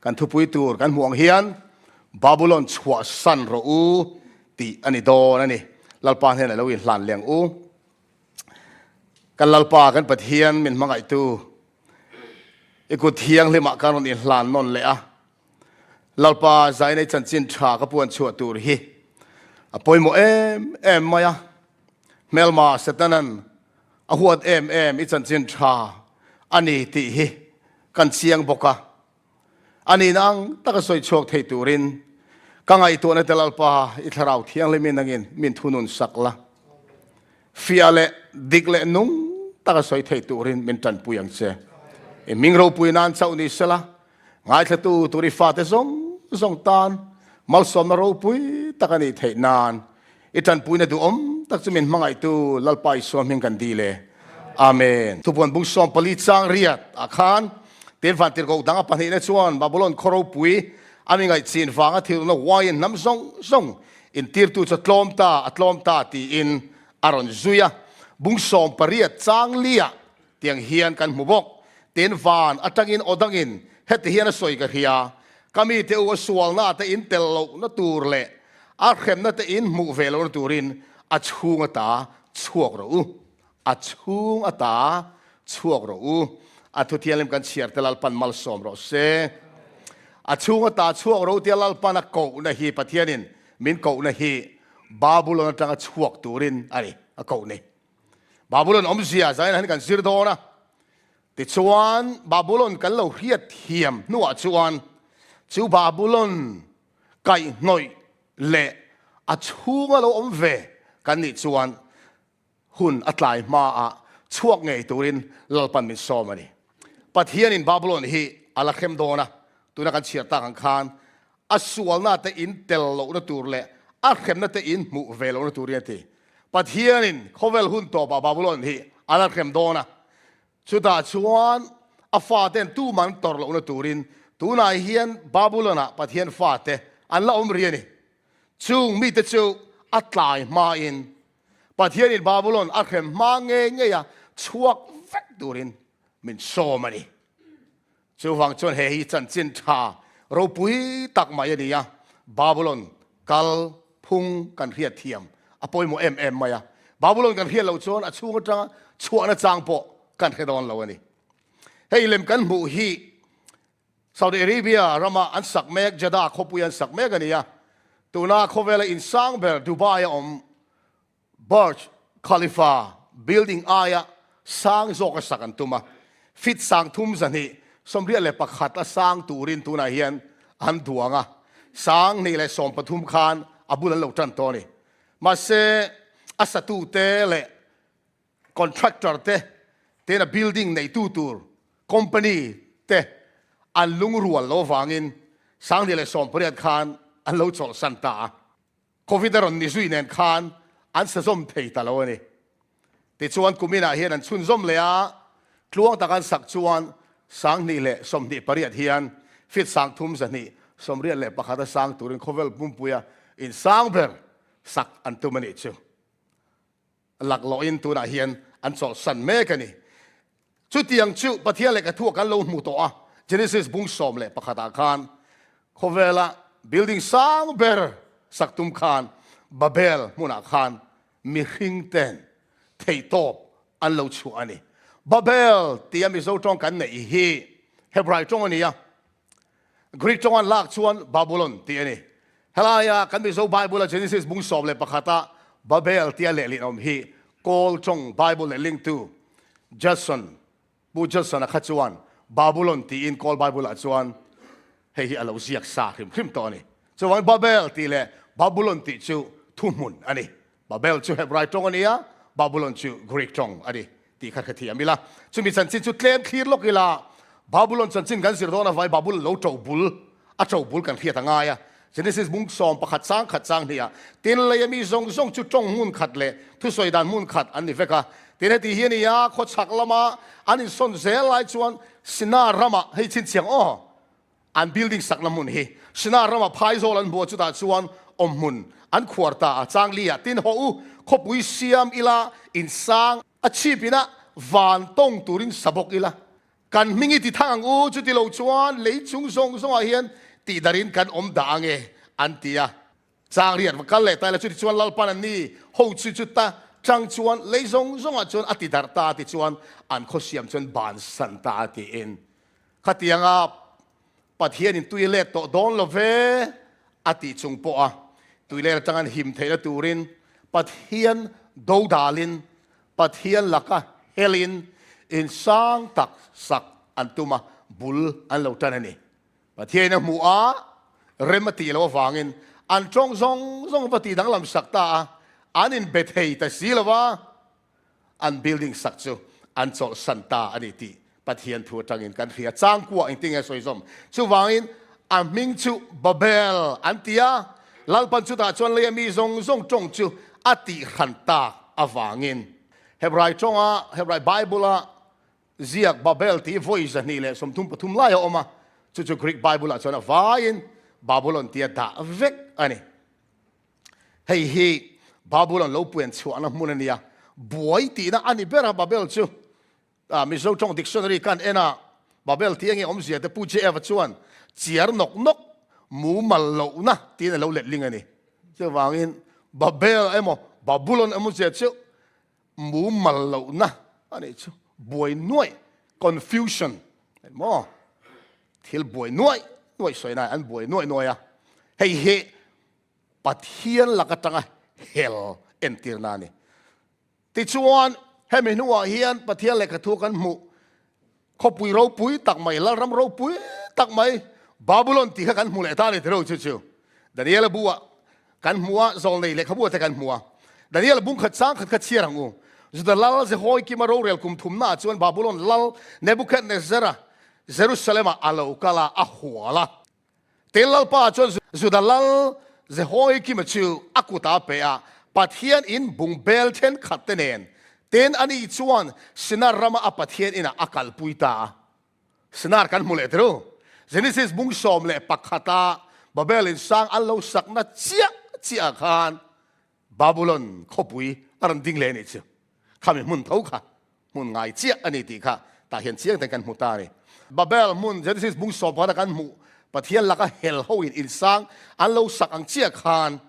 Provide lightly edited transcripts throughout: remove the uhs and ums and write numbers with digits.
Kan thupui tur kan hmuh ang hian Babulon chhuahsan rawh u tih a ni dawn a ni. Lalpa hnenah lo inhlan leh ang u. Kan Lalpa kan Pathian min hmangaihtu i kut thianghlimah kan rawn inhlan nawn leh a. Lalpa Zainei chanchin tha ka puan chhuah tur hi a pawimawh em em mai a. Hmelma Setanan a huat em em i chanchin tha a ni tih hi kan chiang bawk a. A nihna ang taka sawi chhuak thei turin ka ngaihtuahna te Lalpa i Thlarau Thianghlimin nangin min thunun sak la. Fiah leh dik leh nung taka sawi thei turin min tanpui ang che. I hming ropui nan chauh ni sela, ngaithlatu tur i fate zawng zawng tan malsawmna ropui tak a nih theih nan i tanpuina duhawm tak chu min hmangaihtu Lalpa Isua hming kan dil e. Amen. Thupuan bung 14 chang riat ah khan tin vantirhkoh dang a pahnihna chuan Babulon khaw ropui a mi ngaihchin vanga thilna uaiin hnam zawng zawng intirtu chu a tlawm ta, a tlawm ta tiin a rawn zui a. Bung 18 chang liah Tiang hian kan hmu bawk. Tin van atangin aw dangin heti hian a sawi ka hria, Ka mite u a sualna te in tel lohna tur leh a hremna te in hmuh ve lohna turin a chhung ata chhuak rawh u. A chhung ata chhuak rawh u. A thuthianghlim kan chhiar te Lalpan malsawm rawh se. A chhung ata chhuak rawh u tia Lalpan a kohna hi Pathianin min kohna hi Babulon atanga chhuak turin a ni a koh ni. Babulon awmzia zain han kan zir dawn a, tichuan Babulon kan lo hriat thiam hnuah chuan chu Babulon kaihhnawih leh a chhunga lo awm ve kan nih chuan hun a tlai hmaah chhuak ngei turin Lalpan min sawm a ni. Pathianin Babulon hi a la hrem dawn a, tuna kan chhiar tak ang khan a sualna te in tel lohna tur leh a hremna te in hmuh ve lohna turin a ti. Pathianin khawvel hun tawpah Babulon hi a la hrem dawn a, chutah chuan a faten tuman tawrh lohna turin tunah hian Babulon-ah Pathian fate an la awm rih a ni. Chung mite chu a tlai hmain Pathianin Babulon a hrem hma ngei ngei a chhuak vek turin min sawm a ni. Chuvang chuan he hi chanchin tha ropui tak mai a ni a, Babulon kal phung kan hriat thiam a pawimawh em em mai a. Babulon kan hriat loh chuan a chhung atanga chhuahna chang pawh kan hre dawn lo a ni. Hei lem kan hmuh hi Saudi Arabia rama an sak mek Jeddah khawpui an sak mek a ni a, tuna khawvela insang ber Dubai a awm Burj Khalifa building aia sang zawka sak an tum a, feet 3381 a sang turin tunah hian an duang a, 2013 khan a bul an lo tan tawh a ni. Mahse, a satute leh contractor te tena building neitu tur company te an lungrual lo avangin 2018 khan an lo chawlhsan ta a. Covid a rawn ni zui nen khan an sa zawm thei ta lo a ni. Tichuan kuminah hian an chhunzawm leh a, tluang tak an sak chuan 2028 hian feet 3281 a sang turin khawvel pumpuia insang ber sak an tum a nih chu. Laklawhin tunah hian an chawlhsan mek a ni. Chutiang chu Pathian lehkha thu ah kan lo hmu tawh a, Genesis bung 11 ah khan khawvela building sang ber sak tum khan Babel hmunah khan mihring ten theihtawp an lo chhuah a ni. Babel tia Mizo tawng kan neih hi Hebrai tawng a ni a, Greek tawng an lak chuan Babulon tih a ni. Helaia kan Mizo Bible-a Genesis bung 11 ah Babel tia lehlin awm hi Kawl tawng Bible lehlingtu Judson, Pu Judson-a kha chuan Babulon tiin Kawl Bible-ah chuan hei hi a lo ziak sa hrim hrim tawh a ni. Chuvangin Babel tih leh Babulon tih chu thuhmun a ni. Babel chu Hebrai tawng a ni a, Babulon chu Greek tawng a ni tih kha hrethiam ila. Chumi chanchin chu tlem thlir lawk ila, Babulon chanchin kan zir dawn avai Babul lo to bul, a to bul kan hriat a ngai a. Genesis bung 11 chang khat chang hnih ah, tin lei a mi zawng zawng chu tawng hmun khat leh thusawi dan hmun khat an ni vek a. Tin heti hi a ni a, khawchhak lama an insawn zel lai chuan Sinar ramah hei chhinchhiang aw, An building sakna hmun hi Sinar rama phaizawl an hmu a, chutah chuan awmhmun an khuar ta a, Changli ah tin haw u, khawpui siam ila, insang a chhip ina van tawng turin sa bawk ila. Kan hming i ti thang ang u, chuti lo chuan lei chung zawng zawngah hian tihdarhin kan awm dah ang e, an ti a. Chang riat va kal leh ta ila, chuti chuan Lalpan an ni ho chu chuta chang chuan lei zawng zawngah chuan a ti darh ta a tichuan an khawsiam chuan bansan ta a tiin khatianga Pathianin tui a let tawh dawn lo ve a tih chung pawha tui let atanga an him theihna turin Pathian dodalin Pathian laka helin in sang tak sak an tum a, bul an lo tan a ni. Pathianin a hmuh a, rem a tih loh avangin an tawng zawng zawng va tih danglam sak ta a, an inbe thei ta si lo va, an building sak chu an chawlhsan ta a ni tih Pathian thu atangin kan hria. Changkua engtin nge sawi zawm? Chuvangin a hming chu Babel an ti a, Lalpan chutah chuan leia mi zawng zawng tawng chu a tihhran tak avangin. Hebrai tawnga, Hebrai Bible-a ziak Babel tih vawi 233 lai a awm a, chu chu Greek Bible-ah chuan a vaiin Babulon tia dah vek a ni. Hei hi Babulon lo puan chhuahna hmun a nia, buai tihna a ni ber a Babel chu. Mizo tawng dictionary kan en a, Babel tih enge awmzia te Pu JF-a chuan chiar nawk nawk, mumal lohna tiin a lo letling a ni. Chuvangin Babel emaw Babulon emaw zia chu mumal lohna a nih chu, buai nuaih, confusion, maw? Thil buai nuaih nuaih sawi nai an buai nuaih nuaih a, hei hi Pathian lak atanga hel entirna a ni. Tichuan, hemi hnuah hian Pathian lehkha thu kan hmuh khawpui ropui tak mai, lalram ropui tak mai, Babulon tih kha kan hmu leh ta a ni tiro chu chu. Daniela buah kan hmu a, zawlnei lehkhabu te kan hmu a. Daniela bung khat chang khat kha chhiar ang u. Juda lal Jehoiakima rorel kum thumnaah chuan Babulon lal Nebuchadnezzar-a Jerusalem-ah a lo kal a, a hual a. Tin, Lalpa chuan Juda lal Jehoiakima chu a kutah a pe a, Pathian in bungbel thenkhat te nen. Tin, ani chuan Sinar rama a Pathian inah a kalpui ta a. Sinar kan hmu leh tirh. Genesis bung 11 a Babel in sang an lo sakna chiah chiah ah khan Babulon khawpui a rawn ding leh a nih chu. Khami hmun tho kha hmun ngai chiah a ni tih kha tah hian chiang ten kan hmu ta a ni. Babel hmun Genesis bung 10 a kan hmuh Pathian laka hel hoin insang an lo sak ang chiah khan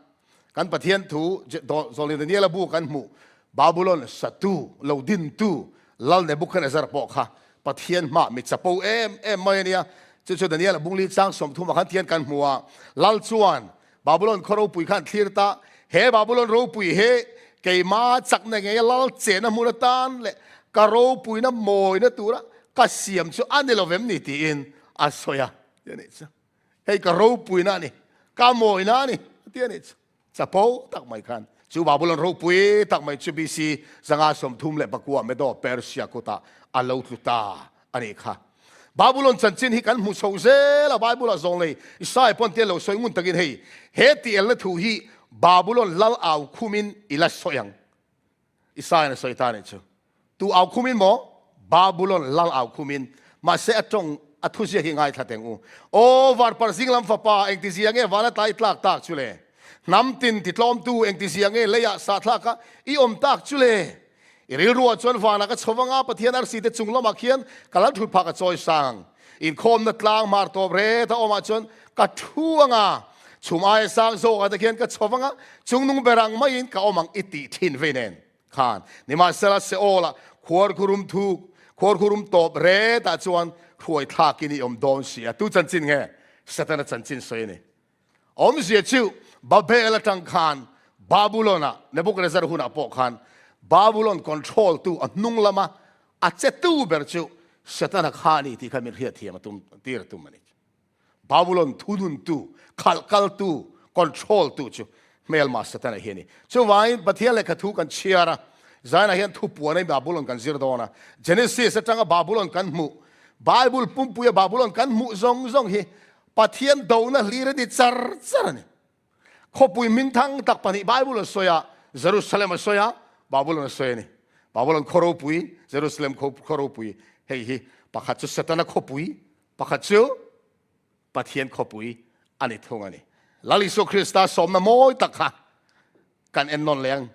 kan Pathian thu Zawlni Daniela bu kan hmuh Babulon satu lo dintu Lal Nebuchadnezzar pawh kha Pathian hmah mi chapo em em mai a nia. Chu chu Daniela bung li chang 30 ah khan thian kan hmu a, Lal chuan Babulon khaw ropui khan thlir ta, he Babulon ropui hi keima chakna ngeia lal chena hmun atan leh ka ropuina mawina tura ka siam chu a ni lovem ni tiin a sawi a, ti a nih chu. Hei ka ropuina a ni, ka mawina a ni, ti a nih chu. Chapo tak mai khan chu Babulon ropui tak mai chu BC 539 Medo Persia kutah a lo tlu ta a nih kha. Babulon chanchin hi kan hmu chho zel a, Bible-ah zawng nei Isaiah pawn tia lo sawi ngun takin hei, he tielna thu hi Babulon lal au khumin i la sawi ang. Isaiah-in a sawi ta a nih chu. Tu au khumin maw? Babulon lal au khumin. Mahse a tawng a thuziak hi ngaithla teng u. Aw varpar zinglam fapa, engtizia nge vana tlai tlak tak chu le? Hnam tin titlawmtu, engtizia nge leiah sahthlaka i awm tak chu le? I rilruah chuan vanah ka chho vang a, Pathian arsi te chung lamah khian ka lal thut phah ka chawi sang ang. Inkhawmna tlang hmar tawp ret a awmah chuan ka thu ang a, chhum aia sang zawkah te khian ka chho vang a, chungnung ber ang maiin ka awm ang i tih thin vei nen khan. Nimahsela Seol-ah khuarkhurum thuk, khuarkhurum tawp retah chuan hruai thlakin i awm dawn si a. Tu chanchin nge? Setana chanchin sawi a ni. Awmzia chu Babel atang khan Babulon-ah, Nebuchadnezzar hunah pawh khan Babulon control tu a hnung lama a che tu ber chu Setana kha a ni tih kha min hriatthiam a tum tir a tum a ni. Babulon thunun tu, khalh kal tu, control tu chu hmelma Setana hi a ni. Chuvangin Pathian lehkha thu kan chhiar a, Zainah hian thupuan a Babulon kan zir dawn a. Genesis atanga Babulon kan hmuh, Bible pumpuia Babulon kan hmuh zawng zawng hi Pathian dona hlir a ni char char a ni. Khawpui hmingthang tak pahnih Bible a sawi a, Jerusalem a sawi a, Babylon a sawi a ni. Babylon khaw ropui, Jerusalem khaw ropui, hei hi pakhat chu Setana khawpui, pakhat chu Pathian khawpui a ni thung a ni. Lal Isua Krista sawmna mawi tak kha kan ennawn leh ang.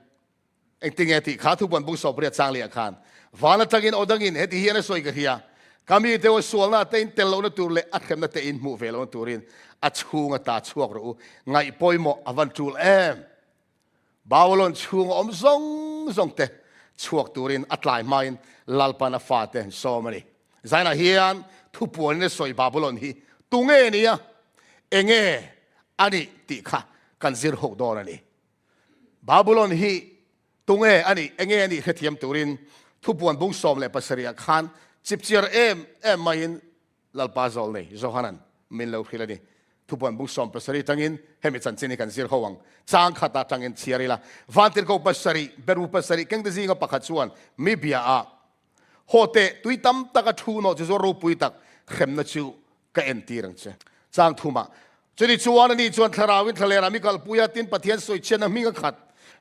Engtinge tih kha thupuan bung 80 chang leh ah khan van atangin aw dangin heti hian a sawi ka hria. Ka mi te u, sualna te in tel lohna tur leh a hremna te in hmuh ve lohna turin a chhung ata chhuak rawh u. Ngaih pawimawh a van tul em! Babylon chhunga awm zawng zawng te chhuak turin a tlai hmain Lalpan a fate an sawm a ni. Zainah hian thupuanin a sawi Babylon hi tunge nia, enge a nih tih kha kan zir ho dawn a ni. Babylon hi tunge a nih, enge a nih hrethiam turin thupuan bung 17 ah khan chipchiar em em maiin Lalpa zawl nei Johanan min lo hrilh a ni. Thupuan bung 17 tangin hemi chanchin hi kan zir ho ang. Chang khata tangin chhiar ila. Vantirhkoh pasarih, beru pasarih kengte zinga pakhat chuan mi bia a, Haw teh, tui tam taka thu nawh chu zuar ropui tak hremna chu ka entir ang che. Chang thumah, Chuni chuan ani chuan thlarauin thlalerah mi kalpui a, tin Pathian sawichhiatna hming a khat,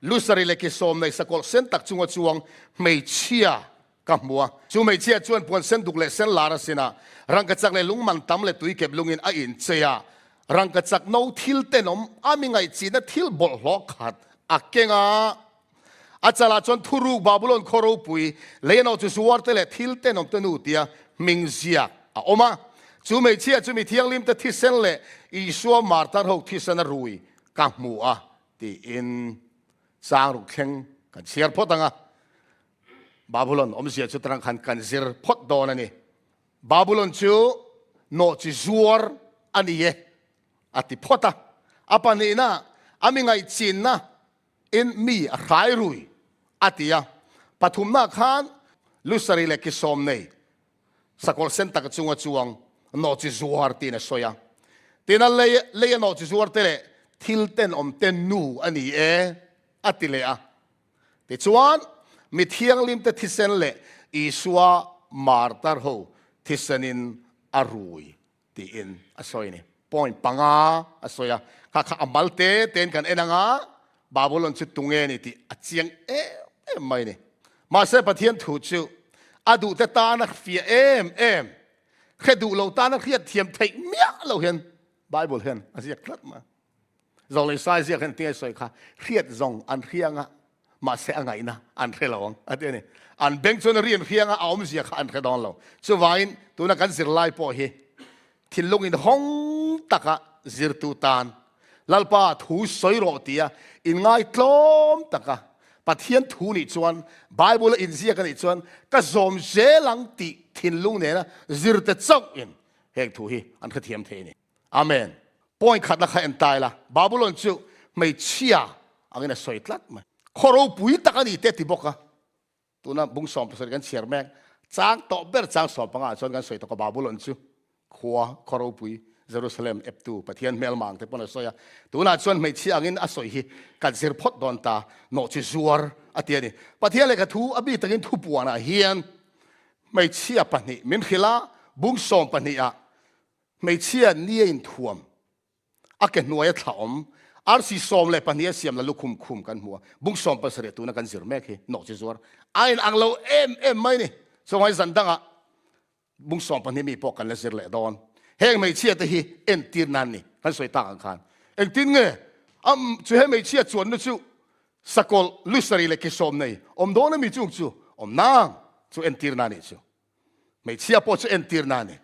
lusari leh ki sawm nei sakawlh sen tak chunga chuang hmeichhia Ka hmu a, chu hmeichhia chuan puan sen duk leh sen lar a sin a, rangkachak leh lung man tam leh tui kep lungin a inchei a, rangkachak no thil tenawm a mi ngaihchihna thil bawlhhlawh khat a keng a. A chalah chuan thuruk Babulon khaw ropui lei a nawh chu zuarte leh thil tenawm te nu tia hming ziak a awm a. Chu hmeichhia chu mi thianghlimte thisen leh Isua martar ho thisen a rui ka hmu a tiin chang ruk thleng kan chhiar phawt ang a. Babulon awmzia chu tarang khan kan zir phawt dawn a ni. Babulon chu nawhchi zuar a ni e a ti phawt a. A pahnihna a mi ngaihchinna in mi a hrai rui a ti a. Pathumna khan lusari leh kisawm nei sakawlh sen taka chunga chuang nawhchi zuar tiin a sawi a. Tin a lei lei a nawhchi zuar te leh thil tenawm te nu a ni e a ti leh a. Tichuan, mi thianghlimte thisen leh Isua martar ho thisenin a rui tiin a sawi a ni. Point panga a sawi a, kha kha a mal te tein kan en anga Babulon chu tunge ni tih a chiang em em mai a ni. Mahse Pathian thu chu a duhte tana fiah em em, hre duh lo tana hriat thiam theih miah lo hian Bible hian a ziak tlat mai. Zawlei sai ziak hian tinge sawi kha hriat zawng an hriang a, mahse a ngaihna an hre lo ang a ti a ni. An beng chuan ri an hriang a, a awmzia kha an hre dawn lo. Chuvangin tuna kan zirlai pawh hi thinlung inhawng taka zirtu tan Lalpa thu sawi rawh tia inngaitlawm taka Pathian thu nih chuan Bible a inziak a nih chuan ka zawm zel ang tih thinlung nena zirte chauhin heng thu hi an hrethiam thei a ni. Amen. Point khatna kha en ta ila, Babulon chu hmeichhia angin a sawi tlat mai. Khaw ropui tak a ni te ti bawk a. Tuna bung 17 kan chhiar mek, chang tawh ber chang 15 ah chuan kan sawi tawk a Babulon chu khua, khaw ropui, Jerusalem eptu, Pathian hmelma ang te pawn a sawi a. Tunah chuan hmeichhia angin a sawi hi kan zir phawt dawn ta, nawhchi zuar a ti a ni. Pathian lehkha thu a bik takin thupuanah hian hmeichhia pahnih min hrilh a, bung 12 ah Hmeichhia ni a inthuam, a ke hnuaia thla awm, arsi 12 a siam la lukhum khum kan hmu a, bung 17 tuna kan zir mek hi nawhchi zuar a in ang lo em em mai ni. Chungai zan dangah bung 12 mi pawh kan la zir leh dawn. Heng hmeichhia te hi entir nan ni kan sawi tak ang khan. Engtin nge am chu he hmeichhia chuanna chu sakawlh lusari leh ke sawm nei awm dawn ami chung chu awm nang chu entir nan nih chu. Hmeichhia pawh chu entirna a ni.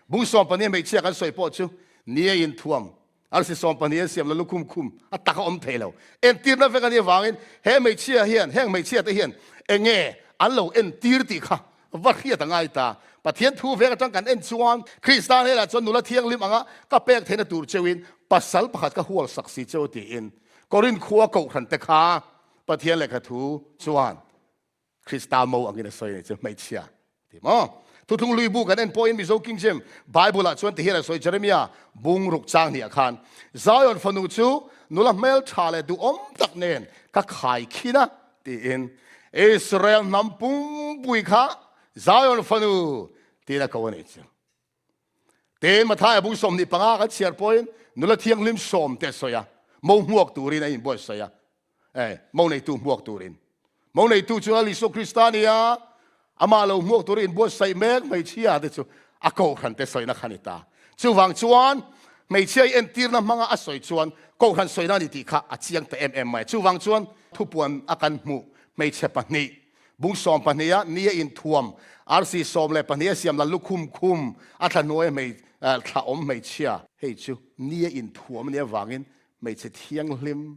Bung 12 hmeichhia kan sawi pawh chu ni a inthuam, arsi 12 an siam la lukhum khum a tak a awm thei lo. Entirna vek a nih avangin he hmeichhia hian, heng hmeichhia te hian enge an lo entir tih kha va hriat a ngai ta. Pathian thu vek atang kan en chuan Krista hnenah chuan nula thianghlim anga ka pek theihna tur cheuin pasal pakhat ka hual sak si cheu tiin Korinth khua kohhran te kha Pathian lehkha thu chuan Krista mo angin a sawi a ni chu hmeichhia ti maw? Thuthlung lui bu kan en pawhin Mizo King James Bible ah chuan tihian a sawi Jeremia bung ruk chang hnih ah khan Zion fanu chu nula hmeltha leh duhawm tak nen ka khai khin a tiin Israel hnam pumpui kha Zion fanu tiin a ko a ni chu. Tin Mathaia bung 25 kan chhiar pawhin nula thianghlim sawm te a sawi a, mo hmuak turin a inbuatsaih a. Eh, mo neitu hmuak turin. Mo neitu chu Lal Isua Krista a ni a, amah lo hmuak turin inbuatsaih mek hmeichhia te chu a kohhran te sawina kha a ni ta. Chuvang chuan hmeichhia i entirna hmanga a sawi chuan kohhran sawina a ni tih kha a chiang ta em em mai. Chuvang chuan thupuan a kan hmuh hmeichhe pahnih. Bung sawmpahniha ni a inthuam, arsi 12 a siam la lukhum khum a thla hnuai hmei thla awm hmeichhia. Hei chu ni a inthuam a nih avangin hmeichhe thianghlim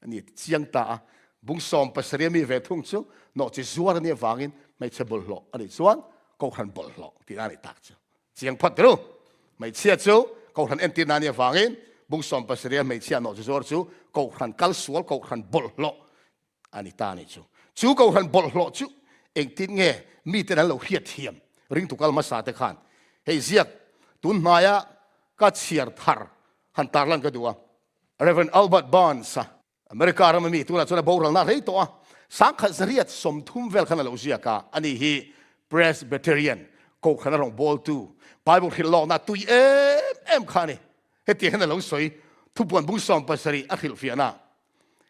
a ni chiang ta a. Bung 17 a mi ve thung chu nawhchi zuar a nih avangin hmeichhe bawlhhlawh a nih chuan kohhran bawlhhlawh tihna a nih tak chu. Chiang phawt ru. Hmeichhia chu kohhran entirna a nih avangin bung 17 a hmeichhia nawhchi zuar chu kohhran kalsual, kohhran bawlhhlawh a ni ta a nih chu. Chu kohhran bawlhhlawh chu engtin nge miten an lo hriat thiam ringtu kal hmasa te khan hei ziak tun hnaia ka chhiar thar han tarlan ka duh a. Rev. Albert Barnes-a America rama mi tunah chuan a boralna rei tawh a, sangkhat zariat 30 vel khan a lo ziak a, ani hi Presbyterian kohhran a rawngbawltu Bible hrilh lawkna tui em em kha a ni. Hetiang hian a lo sawi thupuan bung 70 a hrilhfiahna.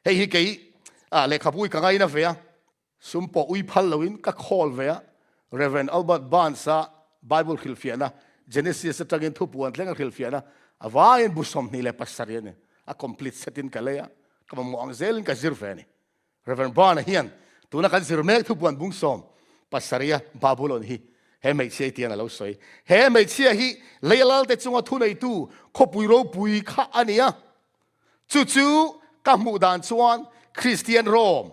Hei hi kei lehkhabu hi ka ngaina ve a, sum pawh ui phal loin ka khawl ve a, Rev. Albert Barnes-a Bible hrilhfiahna, Genesis atangin thupuan thleng a hrilhfiahna a vaiin bu 27 a ni. A complete set in ka lei a, ka mamawh ang zelin ka zir ve a ni. Rev. Barnes-a hian tuna kan zir mek thupuan bung 70 a Babulon hi he hmeichhia hi tiang a lo sawi. He hmeichhia hi lei lalte chunga thuneitu khawpui ropui kha a ni a. Chu chu ka hmuh dan chuan Kristian Rom,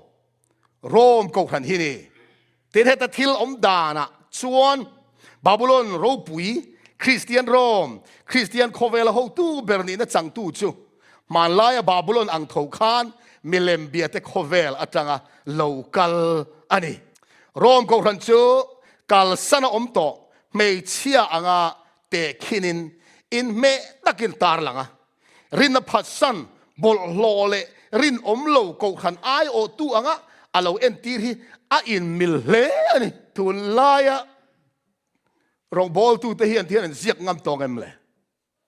Rom kohhran hi ni. Tin heta thil awm danah chuan Babulon ropui, Kristian Rom, Kristian khawvela hotu ber nihna changtu chu hmanlaia Babulon ang tho khan milem biate khawvel atanga lo kal a ni. Rom kohhran chu kalsan a awm tawh hmeichhia anga tehkhinin inhmeh takin tarlang a. Rinna phatsan, bawlhhlawh leh rinawm lo kohhran aiawhtu anga a lo entir hi a inmil hle a ni. Tunlaia rawngbawltute hian thian an ziak ngam tawng em le?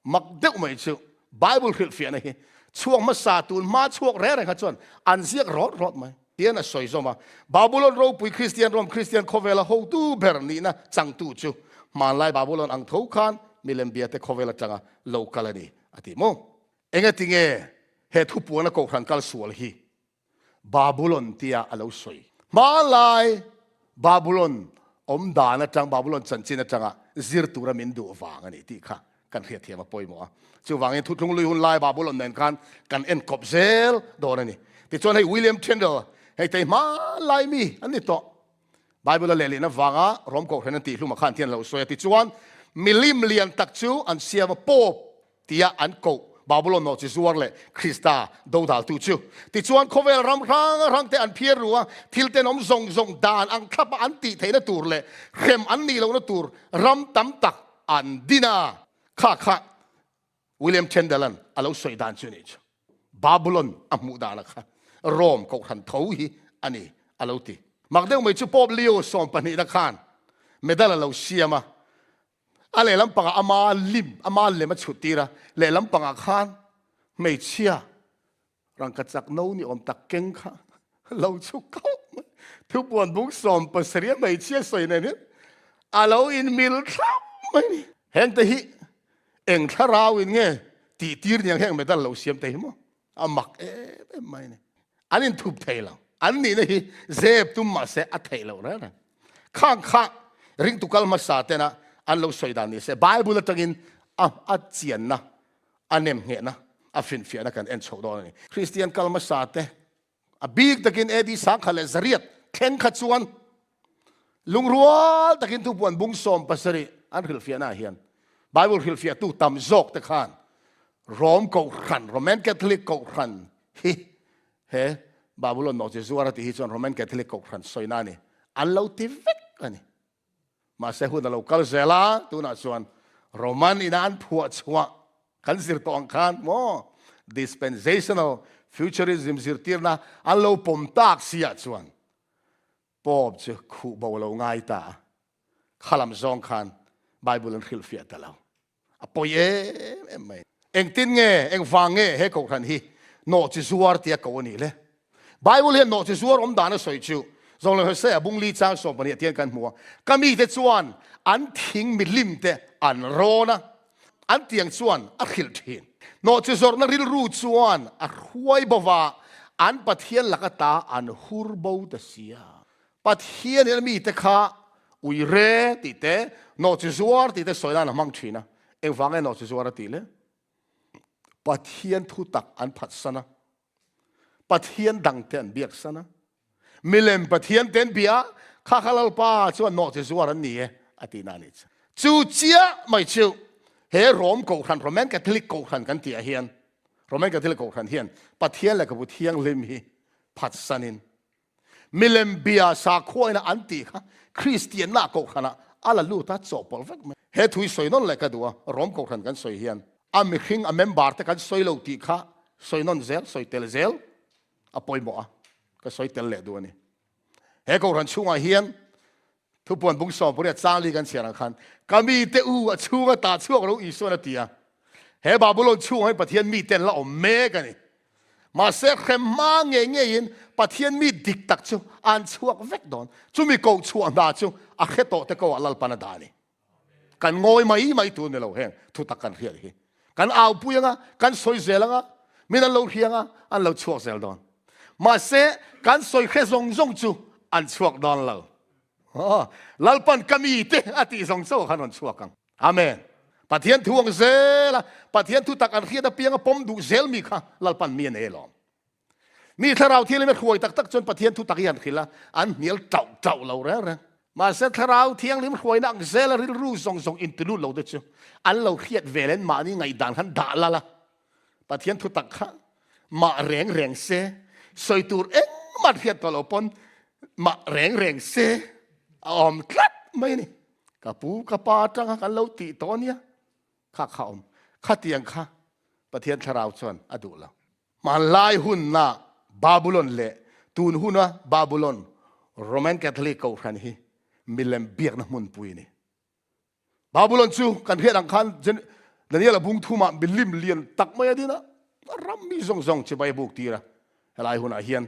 Mak deuh mai chu Bible hrilhfiahna hi chhuak hmasa tun hma chhuak reng reng kha chuan an ziak rawt rawt mai. Tian a sawi zawm a, Babulon ropui Kristian Rom Kristian khawvela hotu ber nihna changtu chu hmanlai Babulon ang tho khan milem biate khawvel atanga lo kal a ni, a ti maw? Engati nge he thupuana kohhran kal sual hi Babulon tia a lo sawi? Hmanlai Babulon awm dan atang, Babulon chanchin atanga zir tura min duh vang a ni tih kha kan hriatthiam a pawimawh a. Chuvangin thuthlung lui hun lai Babulon nen khan kan enkawp zel dawn a ni. Tichuan hei William Tyndale hei tei hmanlai mi an ni tawh. Bible a lehlin avanga Rom Kohhran an tihhlumah khan thian lo sawi a. Tichuan milim lian tak chu an siam a, Pope tia an koh Babulon nawh chi zuar leh Krista dodaltu chu. Tichuan khawvel ram hrang hrangte an phiar ru a, thil tenawm zawng zawng dan ang thlapa an tih theihna tur leh hrem an nih lohna tur ram tam tak an din a. Kha kha William Tyndale-a'n a lo sawi dan chu nih chu Babulon a hmuh dana kha Rome kohhran tho hi a ni a lo ti. Mak deuh mai chu Pope Leo sawmpahnihna khan medal a lo siam a, a lehlam pangah ama lim, ama lem a chhut tir a, lehlam pangah khan hmeichhia Rangka chak no ni awm tak keng kha lo chhuk khauh mai. Thupuan bung 70 a hmeichhia sawi nen hian a lo inmil thlap mai ni. Heng te hi eng thlarau in nge tih tir niang heng medal lo siam te hi maw? A mak em em mai ni. An inthup thei lo. An nihna hi zep tum mah se a theih loh reng reng. Khang kha ringtu kal hmasa tena an lo sawi dan ni se Bible atangin a a chianna a nemnghehna, a finfiahna kan en chhoh dawn a ni. Kristian kal hmasa te a bik takin AD 1100 thleng kha chuan lungrual takin thupuan bung 70 an hrilhfiahna ah hian Bible hrilhfiahtu tam zawk te khan Rom Kohhran, Roman Catholic Kohhran hi he Babulon nawhchi zuar a tih hi chuan Roman Catholic Kohhran sawina a ni, an lo ti vek a ni. Mahse hun a lo kal zel a, tunah chuan Roman ina an phuah chhuah kan zir tawh ang khan maw dispensational futurism zirtirna an lo pawm tak si ah chuan Pope chu khuh bo lo ngai ta a, khalam zawng khan Bible an hrilhfiah ta lo. A pawi em em mai. Engtin nge, engvang nge he kohhran hi nawhchi zuar tia ko a nih le? Bible hian nawhchi zuar awm dan a sawi chu Zawng leh Hosea bung li chang 12 ah tian kan hmu a, Ka mite chuan an thing milim te an rawn a, an tiang chuan a hrilh thin. Nawhchi zawrhna rilru chuan a hruai bo va, an Pathian laka ta an hur bo ta sia. Pathian in a mite kha uire tih te, nawhchi zuar tih te sawi nan a hmang thin a. Engvang nge nawhchi zuar a tih le? Pathian thu tak an phatsan a, Pathian dangte an biaksan a, milem Pathian te an bia a, kha kha Lalpa chuan nawhchi zuar an ni e a tihna a nih chu. Chu chiah mai chu he Rom Kohhran, Roman Catholic Kohhran kan tih ah hian, Roman Catholic Kohhran hian Pathian lehkhabu thianghlim hi phatsanin Milem bia sakhuaina an tih kha Kristianna kohhranah a la lut a, chawhpawlh vek mai. He thu hi sawi nawn leh ka duh a, Rom kohhran kan sawi hian a mihring, a member te kan sawi lo tih kha sawi nawn zel, sawi tel zel a pawimawh a, ka sawi tel leh duh a ni. He kohhran chhungah hian Thupuan bung 18 changli kan chhiar ang khan, Ka mite u, a chhunga tah chhuak lo Isuan a ti a. He Babulon chhungah hian Pathian mite an la awm mek a ni. Mahse, hrem hma ngei ngeiin Pathian mi dik tak chu an chhuak vek dawn. Chumi koh chhuah hna chu a hre tawh te koah Lalpan a dah a ni. Kan ngawi mai mai tur ni lo heng thutak kan hriat hi. Kan aupui anga, kan sawi zel anga, min an lo hria anga, an lo chhuak zel dawn. Mahse, kan sawi hre zawng zawng chu an chhuak dawn lo. Lalpan ka mi te a tih zawng chauh khan rawn chhuak ang. Amen. Pathian thu ang zel a, Pathian thu tak an hriat apianga pawm duh zel mi kha Lalpan mi a nei alawm. Mi thlarau thianghlim a hruai tak tak chuan Pathian thu tak hi an hrilh a, an hnial tauh tauh lo reng reng. Mahse thlarau thianghlim hruaina ang zela rilru zawng zawng intilut lo te chu an lo hriat ve len mahni ngaihdan khan dah lal a, Pathian thu tak kha mah reng reng se, sawi tur engmah hriat tawh lo pawn mah reng reng se a awm tlat mai a ni. Ka pu ka pa atanga kan lo tih tawh ania, kha kha awm. Khatiang kha Pathian thlarau chuan a duh lo. Hmanlai hunna Babulon leh tun huna Babulon Roman Catholic Kohhran hi milem biakna hmunpui a ni. Babulon chu kan hriat ang khan Daniel-a bung thumah milim lian tak mai a din a, a ram mi zawng zawng chibai a buk tir a. Helai hunah hian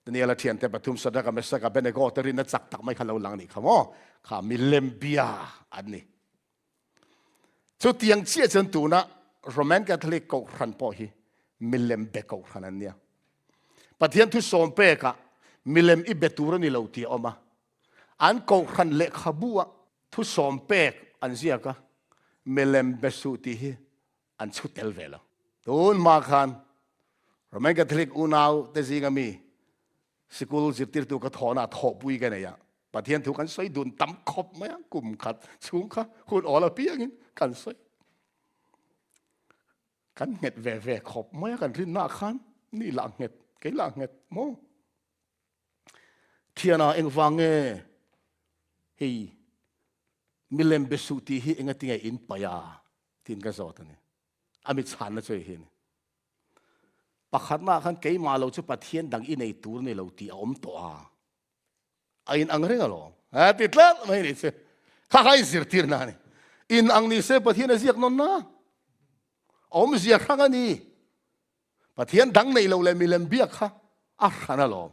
Daniel-a thiante pathum Shadrach-a, Meshach-a, Abednego te rinna chak tak mai kha lo lang a nih kha maw? Kha milem bia an ni. Chutiang chiah chuan tuna Roman Catholic Kohhran pawh hi milem be Kohhran an nia. Pathian thu sawm pekah milem i be tur a ni lo tih a awm a. An Kohhran lehkhabu-ah thu sawm pek an ziak a, milem be suh tih hi an chhu tel ve lo. Tun hma khan Roman Catholic unau te zinga mi Sikul zirtirtu ka thawhna ah thawhpui ka nei a, Pathian thu kan sawi dun tam khawp mai a, kum khat chhung kha hun awl apiangin kan sawi. Kan nghet ve ve khawp mai a, kan rinna ah khan ni lah nghet, kei lah nghet maw? Thiana engvang nge hei milem be suh tih hi engatinge in paih a? tiin ka zawt a ni. A mi chhanna chu hei hi a ni. Pakhatnaah khan keimah lo chu Pathian dang i nei tur ni lo tih a awm tawh a. A in ang reng alawm. A ti tlat mai ni che. Kha kha in zirtirna a ni. In ang ni se Pathian a ziak nawn na. Awmzia hrang a ni. Pathian dang nei lo leh milem biak kha a hran alawm.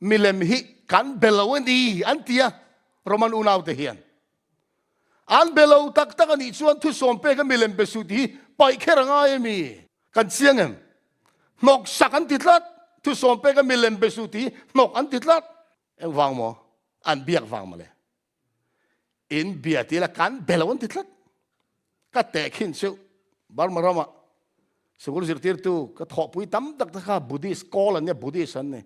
Milem hi kan be lo a ni an ti a, Roman unaute hian. An be lo tak tak a nih chuan thusawm peka milem be suh tih hi paih kher a ngai a mi? Kan chiang em? Hnawk sak an ti tlat. Thusawm peka milem be suh tih hi hnawk an ti tlat. Engvang maw? An biak vang mawle. In bia ti la kan be lo an ti tlat. Ka tehkhin chu Burma ramah sikul zirtirtu ka thawhpui tam tak te kha Buddhist kawl an nia, Buddhist an ni.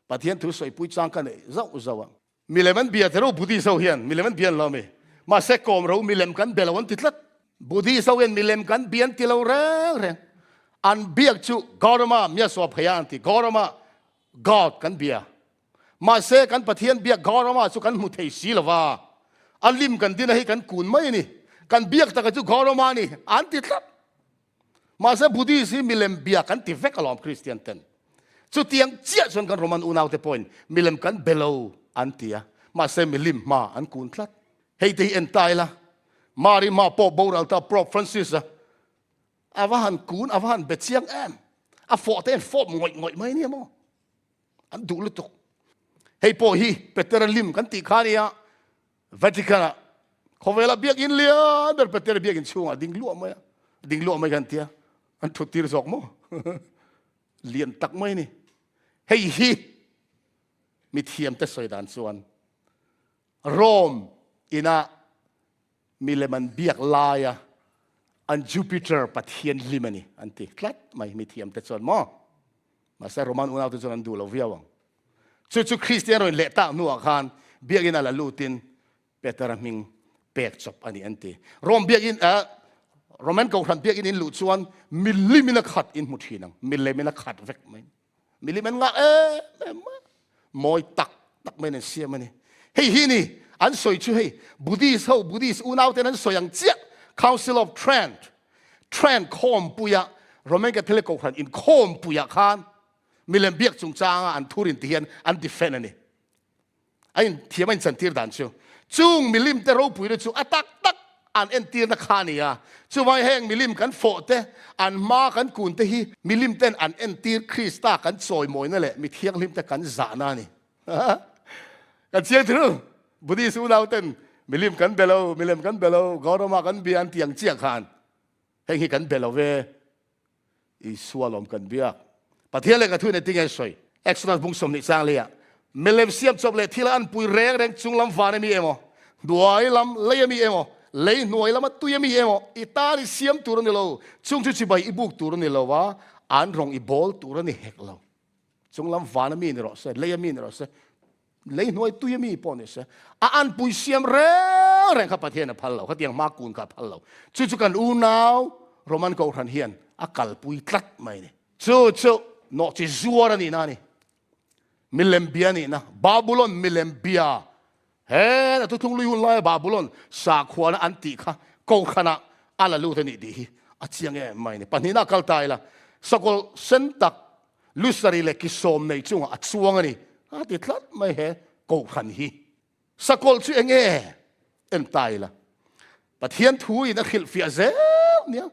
Pathian thu sawipui chang ka neih zauh zauh a. Milem an bia te ro Buddhist ho hian milem an bia an lo ami. Mahse kawm ro milem kan be lo an ti tlat. Buddhist ho hian milem kan bia an ti lo reng reng. An biak chu Gaurama Myaswa Phaya an ti. Gaurama God kan bia. Mahse kan Pathian biak Gaurama chu kan hmu thei si lo va, a lim kan dina hi kan kun mai a ni. Kan biak taka chu Gaurama a ni, an ti tlat. Mahse Buddhist hi milem bia kan ti vek alawm Kristian ten. Chutiang chiah chuan kan Roman unaute pawhin milem kan be lo an ti a, mahse milim hma an kun tlat. Hei te hi en ta ila, Mari hma pawh boral ta Pope Francis-a a va han kun, a va han be chiang em. A fawh te an fawp ngawih ngawih mai nia maw. An duh lutuk. Hei pawh hi Petera lim kan tih kha nia Vatican-ah khawvela biakinn lian ber Petera biakinn chhungah ding luah mai a, ding luah mai kan tia an thut tir zawk maw? Lian tak mai ni. Hei hi. Mithiamte sawi dan chuan Rome ina milem an biak laia an Jupiter pathian lim a ni an ti tlat mai mithiamte chuan maw. Mahse Roman unaute chuan an duh lo viau ang. Chu chu Kristian rawn leh tak hnuah khan biakina la lutin Petera hming pek chawp a ni an ti. Rome biakin eh, Roman kohhran biakin in luh chuan milimin a khat in hmu thin ang. Milemin a khat vek mai. Milim an ngah em em a. Mawi tak tak mai an siam a ni. Hei hi ni an sawi chu hei Buddhist ho Buddhist unau ten an sawi ang chiah Council of Trent Trent khawmpuia Roman Catholic kohhran inkhawmpuiah khan milem biak chungchanga an thurin ti hian an defend a ni. A in thiam a inchantir dan chu chung milim te ropuina chu a tak tak an entirna kha a ni a. Chuvangin heng milim kan fawh te, an hma kan kun te hi milim ten an entir Krista kan chawimawina leh mi thianghlim te kan zahna a ni. Kan chiang thil Buddhist unau ten milim kan be lo, milem kan be lo, Gaurama kan bia an ti ang chiah khan heng hi kan be lo ve. Isua lawm kan biak. Pathian leh ka thu in engtin nge sawi? Exodus bung 20 chang leiah, Milem siam chawp leh thil a anpui reng reng chung lam van a mi emaw, hnuai lam lei a mi emaw, lei hnuai lama tui a mi emaw, i tan i siam tur a ni lo, chung chu chibai i buk tur a ni lo a, an rawng i bawl tur a ni hek lo. Chung lam van a mi ni rawh se, lei a mi ni rawh se, Lei hnuai tui a mi pawh ni se, a anpui siam reng reng kha Pathian a phal lo, khatiang hma kun kha a phal lo. Chu chu kan unau Roman Kohhran hian a kalpui tlat mai a ni. Chu chu nawhchi zuar a nihna a ni, milem bia a nihna, Babulon milem bia, he a thuthlung lui hun laia Babulon sakhuana an tih kha Kohhranah a la lut a nih tih hi a chiang em mai a ni. Pahnihna a kal ta ila, sakawlh sen tak Lusari leh kisawm nei chungah a chuang a ni a ti tlat mai he kohhran hi. Sakawlh chu eng nge? En ta ila. Pathian thu in a hrilhfiah zel nia.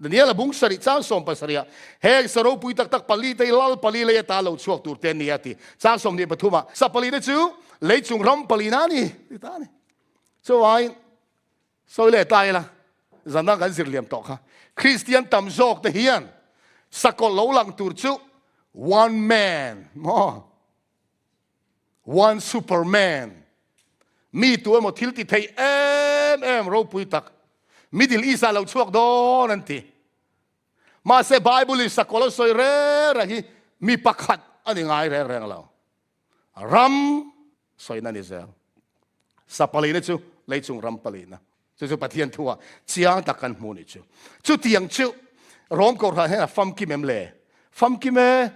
Daniel a bung sarih chang 17 ah heng sa ropui tak tak pali te hi lal pali lei ata lo chhuak tur te an ni a ti. Chang 23 ah sa pali te chu lei chung ram pali na a ni ti ta a ni. Chuvangin Sawi leh ta ila, zan dang kan zir liam tawh kha. Kristian tam zawk te hian sakawlh lo lang tur chu one man maw, one superman, mi tu emaw thil ti thei em em ropui tak Middle East ah lo chhuak dawn an ti. Mahse Bible in sakawlh a sawi reng reng hi mi pakhat a ni ngai reng reng lo. Ram sawina ni zel. Sa palina chu leichung ram palina. Chu chu Pathian thu ah chiang tak kan hmu ni chu. Chutiang chu Rom Kohhran hian a famkim em le? Famkim e.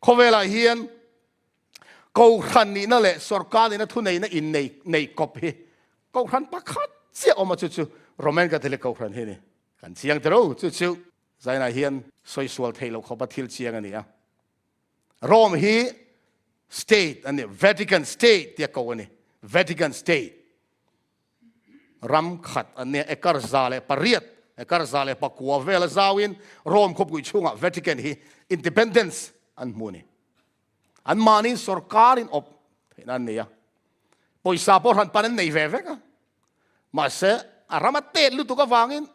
Khawvelah hian Kohhran nihna leh sorkar nihna thuneihna in nei nei kawp hi Kohhran pakhat chiah awm a chu chu Roman Catholic Kohhran hi ni. Kan chiang tero chu chu Zainah hian sawisual theih loh khawpa thil chiang a ni a. Rome hi state a ni, Vatican state tia ko a ni. Vatican state ram khat an nia, ekar 108, ekar 109 vela zauin Rome khawpui chhungah Vatican hi independence an hmu a ni. An mahni sorkarin awp theihna an nei a, pawisa pawh hran pan an nei ve vek a. Mahse, a ram a tet lutuk avangin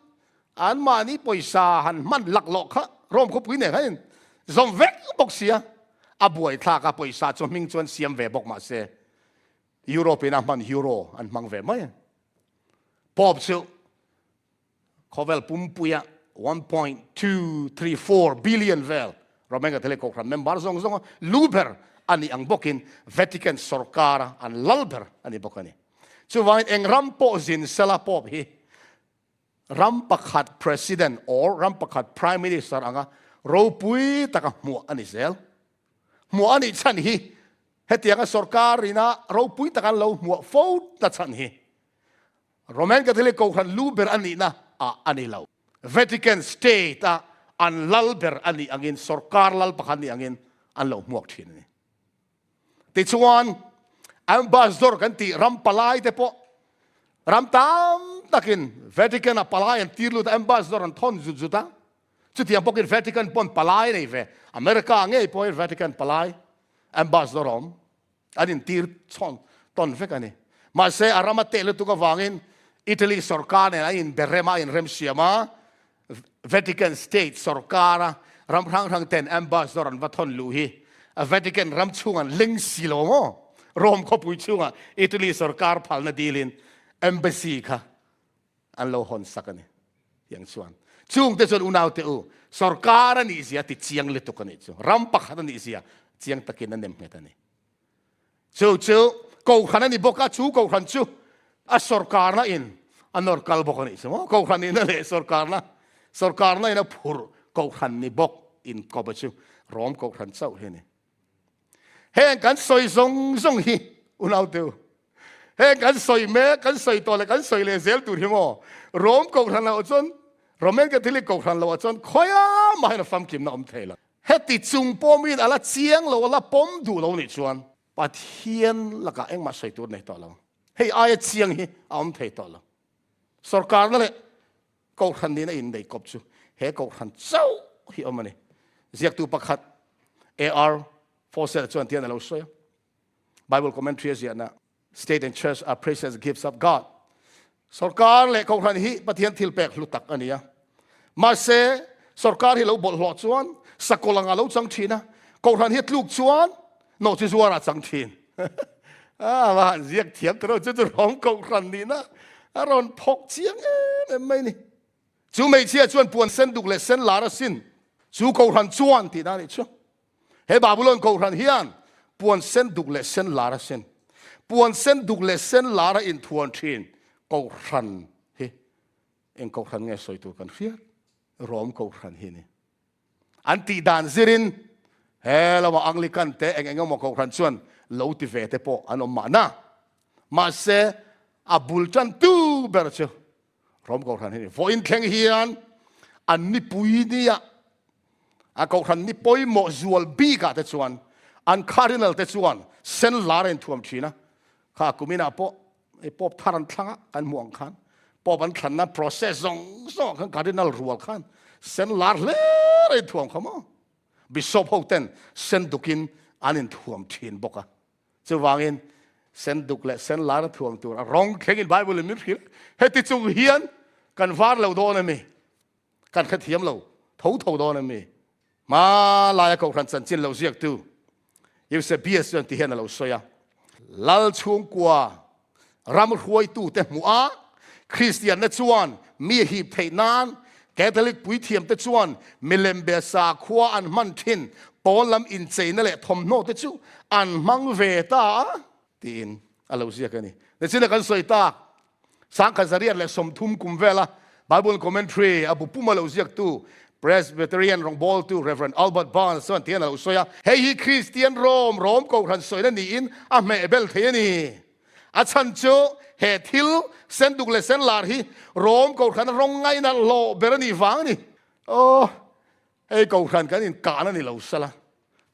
anmahni pawisa han hman laklawh kha Rome khawpui nen khan in zawm vek bawk sia, a buaithlak a, pawisa chu hming chuan siam ve bawk mahse Europe in a hman Euro an hmang ve mai. Pope chu Khawvel pumpuia 1.234 billion vel Roman Catholic Kohhran member zawng zawnga lu ber a nih ang bawkin Vatican sorkara an lal ber a ni bawk a ni. Chuvangin eng ram pawh zin sela Pope hi ram pakhat President or ram pakhat Prime Minister anga ropui taka hmuah a ni zel. Hmuah a nih chhan hi hetianga sorkar ina ropui taka an lo hmuah fo ta chhan hi Roman Catholic Kohhran lu ber a nihna ah a ni lo. Vatican State a an lal ber a nih angin, sorkar lal pakhat nih angin an lo hmuak thin a ni. Tichuan, ambassador kan tih ram palai te pawh ram tam takin Vatican a palai an tir lut a, ambassador an thawn zut zut a. Chutiang bawkin Vatican pawn palai a nei ve. America ngei pawhin Vatican palai ambassador a awm. An intir chhawn tawn vek a ni. Mahse, a ram a teh lutuk avangin Italy sorkar nen an inbe rem a, an inremsiam a, Vatican State sorkara ram hrang hrang ten ambassador an va thawn luh hi Vatican ram chhung an leng si lo maw? Rome khawpui chhungah Italy sorkar phalna dilin embassy kha an lo hawn sak a ni. Tiang chuan chungte chuan unaute u sorkar a nih zia ti chiang lutuk a nih chu. Ram pakhat a nih zia chiang takin a nem nghet a ni. Chu chu kohhran a ni bawk a, chu kohhran chu a sorkarna in a nawr kal bawk a nih chu maw? Kohhran ina leh sorkarna, sorkarna in a phurh kohhran ni bawk inkawp a chu Rom kohhran chauh hi a ni. Heng kan sawi zawng zawng hi unaute u, heng kan sawi mek, kan sawi tawh leh kan sawi leh zel tur hi maw? Rom kohhran loh chuan, Roman Catholic kohhran loh ah chuan khawiah mahin a famkimna awm thei lo. Heti chung pawmin a la chiang lo, a la pawm duh lo nih chuan Pathian lakah engmah sawi tur nei tawh lo. Hei aia chiang hi a awm thei tawh lo. Sorkarna leh Kohhran nihna innei kawp chu he Kohhran chauh hi awm a ni. Ziaktu pakhat AR Fawcett chuan tian a lo sawi a. Bible commentary a ziahna State and Church are precious gifts of God. Sorkar leh Kohhran hi Pathian thil pek hlu tak a ni a. Mahse, sorkar hi lo bawlhhlawh chuan sakawlh anga lo chang thin a, Kohhran hi a tluk chuan nawhchi zuarah chang thin. A va han ziak thiam ta lo, chu chu Rom Kohhran nihna a rawn phawk chiang em em mai ni. Chu hmeichhia chuan puan sen duk leh sen lar a sin, chu Kohhran chuan tihna a nih chu. He Babulon Kohhran hian puan sen duk leh sen lar a sin. Puan sen duk leh sen lar a inthuan thin Kohhran hi eng Kohhran nge sawi tur kan hriat? Rom Kohhran hi a ni. An tih dan zirin he lama Anglican te eng eng emaw Kohhran chuan lo ti ve te pawh an awm mahna. Mahse a bul tantu ber chu Rom Kohhran hi a ni. Vawiin thleng hian an nipui nia A kohhran ni pawimawh zual bikah te chuan an cardinal te chuan sen lar a inthuam thin a, kha kuminah pawh hei Pope thar an thlang a, kan hmuh ang khan Pope an thlanna process zawng zawng ah khan cardinal rual khan sen lar hler a inthuam kha maw? Bishop ho ten sen dukin an inthuam thin bawk a, chuvangin sen duk leh sen lar a thuam tur a rawng thlengin Bible in min hrilh, heti chung hian kan var lo dawn a mi? Kan hrethiam lo tho tho dawn em mi? Hma laia Kohhran chanchin lo ziaktu Eusebius chuan ti hian a lo sawi a, Lal chhungkua ram hruaitute hmuh a, Kristianna chuan mi a hip theih nan Catholic puithiamte chuan milem be sakhua an hman thin pawn lam incheina leh thawmhnaw te chu an hmang ve ta a, tiin a lo ziak a ni. Nichina kan sawi tak 1930 kum vela Bible Commentary a bu puma lo ziaktu Presbyterian rawngbawltu Rev. Albert Barnes chuan tihian a lo sawi a, Hei hi Kristian Rom, Rom Kohhran sawina niin a hmeh bel thei a ni. A chhan chu he thil senduk leh senlar hi Rom Kohhrana rawng ngaina hlawh ber a nih vang a ni. Aw, hei Kohhran kan inkahna ni lo sela.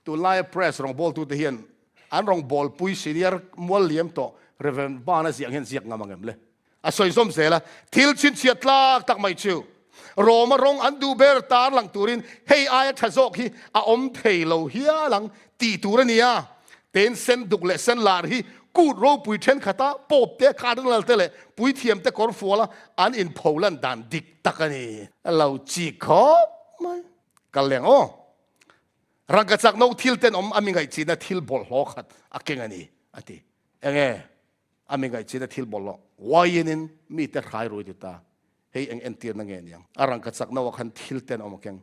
Tunlaia Press rawngbawltute hian an rawngbawlpui senior mual liam tawh Rev. Bana ziah ang hian ziak ngam ang em le? A sawi zawm zel a, thil chhinchhiat tlak tak mai chu Roma rawng an duh ber tar lang turin hei aia tha zawk hi a awm thei lo hial ang tih tur a ni a. Ten sen duk leh sen lar hi kut ropui thenkhat a Pope te, Cardinal te leh puithiam te kawr fuala an inpholan dan dik tak a ni. A lo chik khawp mai. Kal leng aw. Rangka chak no thil tenawm a mi ngaihchihna thil bawlhhlawh khat a keng a ni, a ti. Enge a mi ngaihchihna thil bawlhhlawh? Uaiin mite hrai rui ti ta. Hei eng entirna nge niang? A rangka chak no ah khan thil tenawm a keng.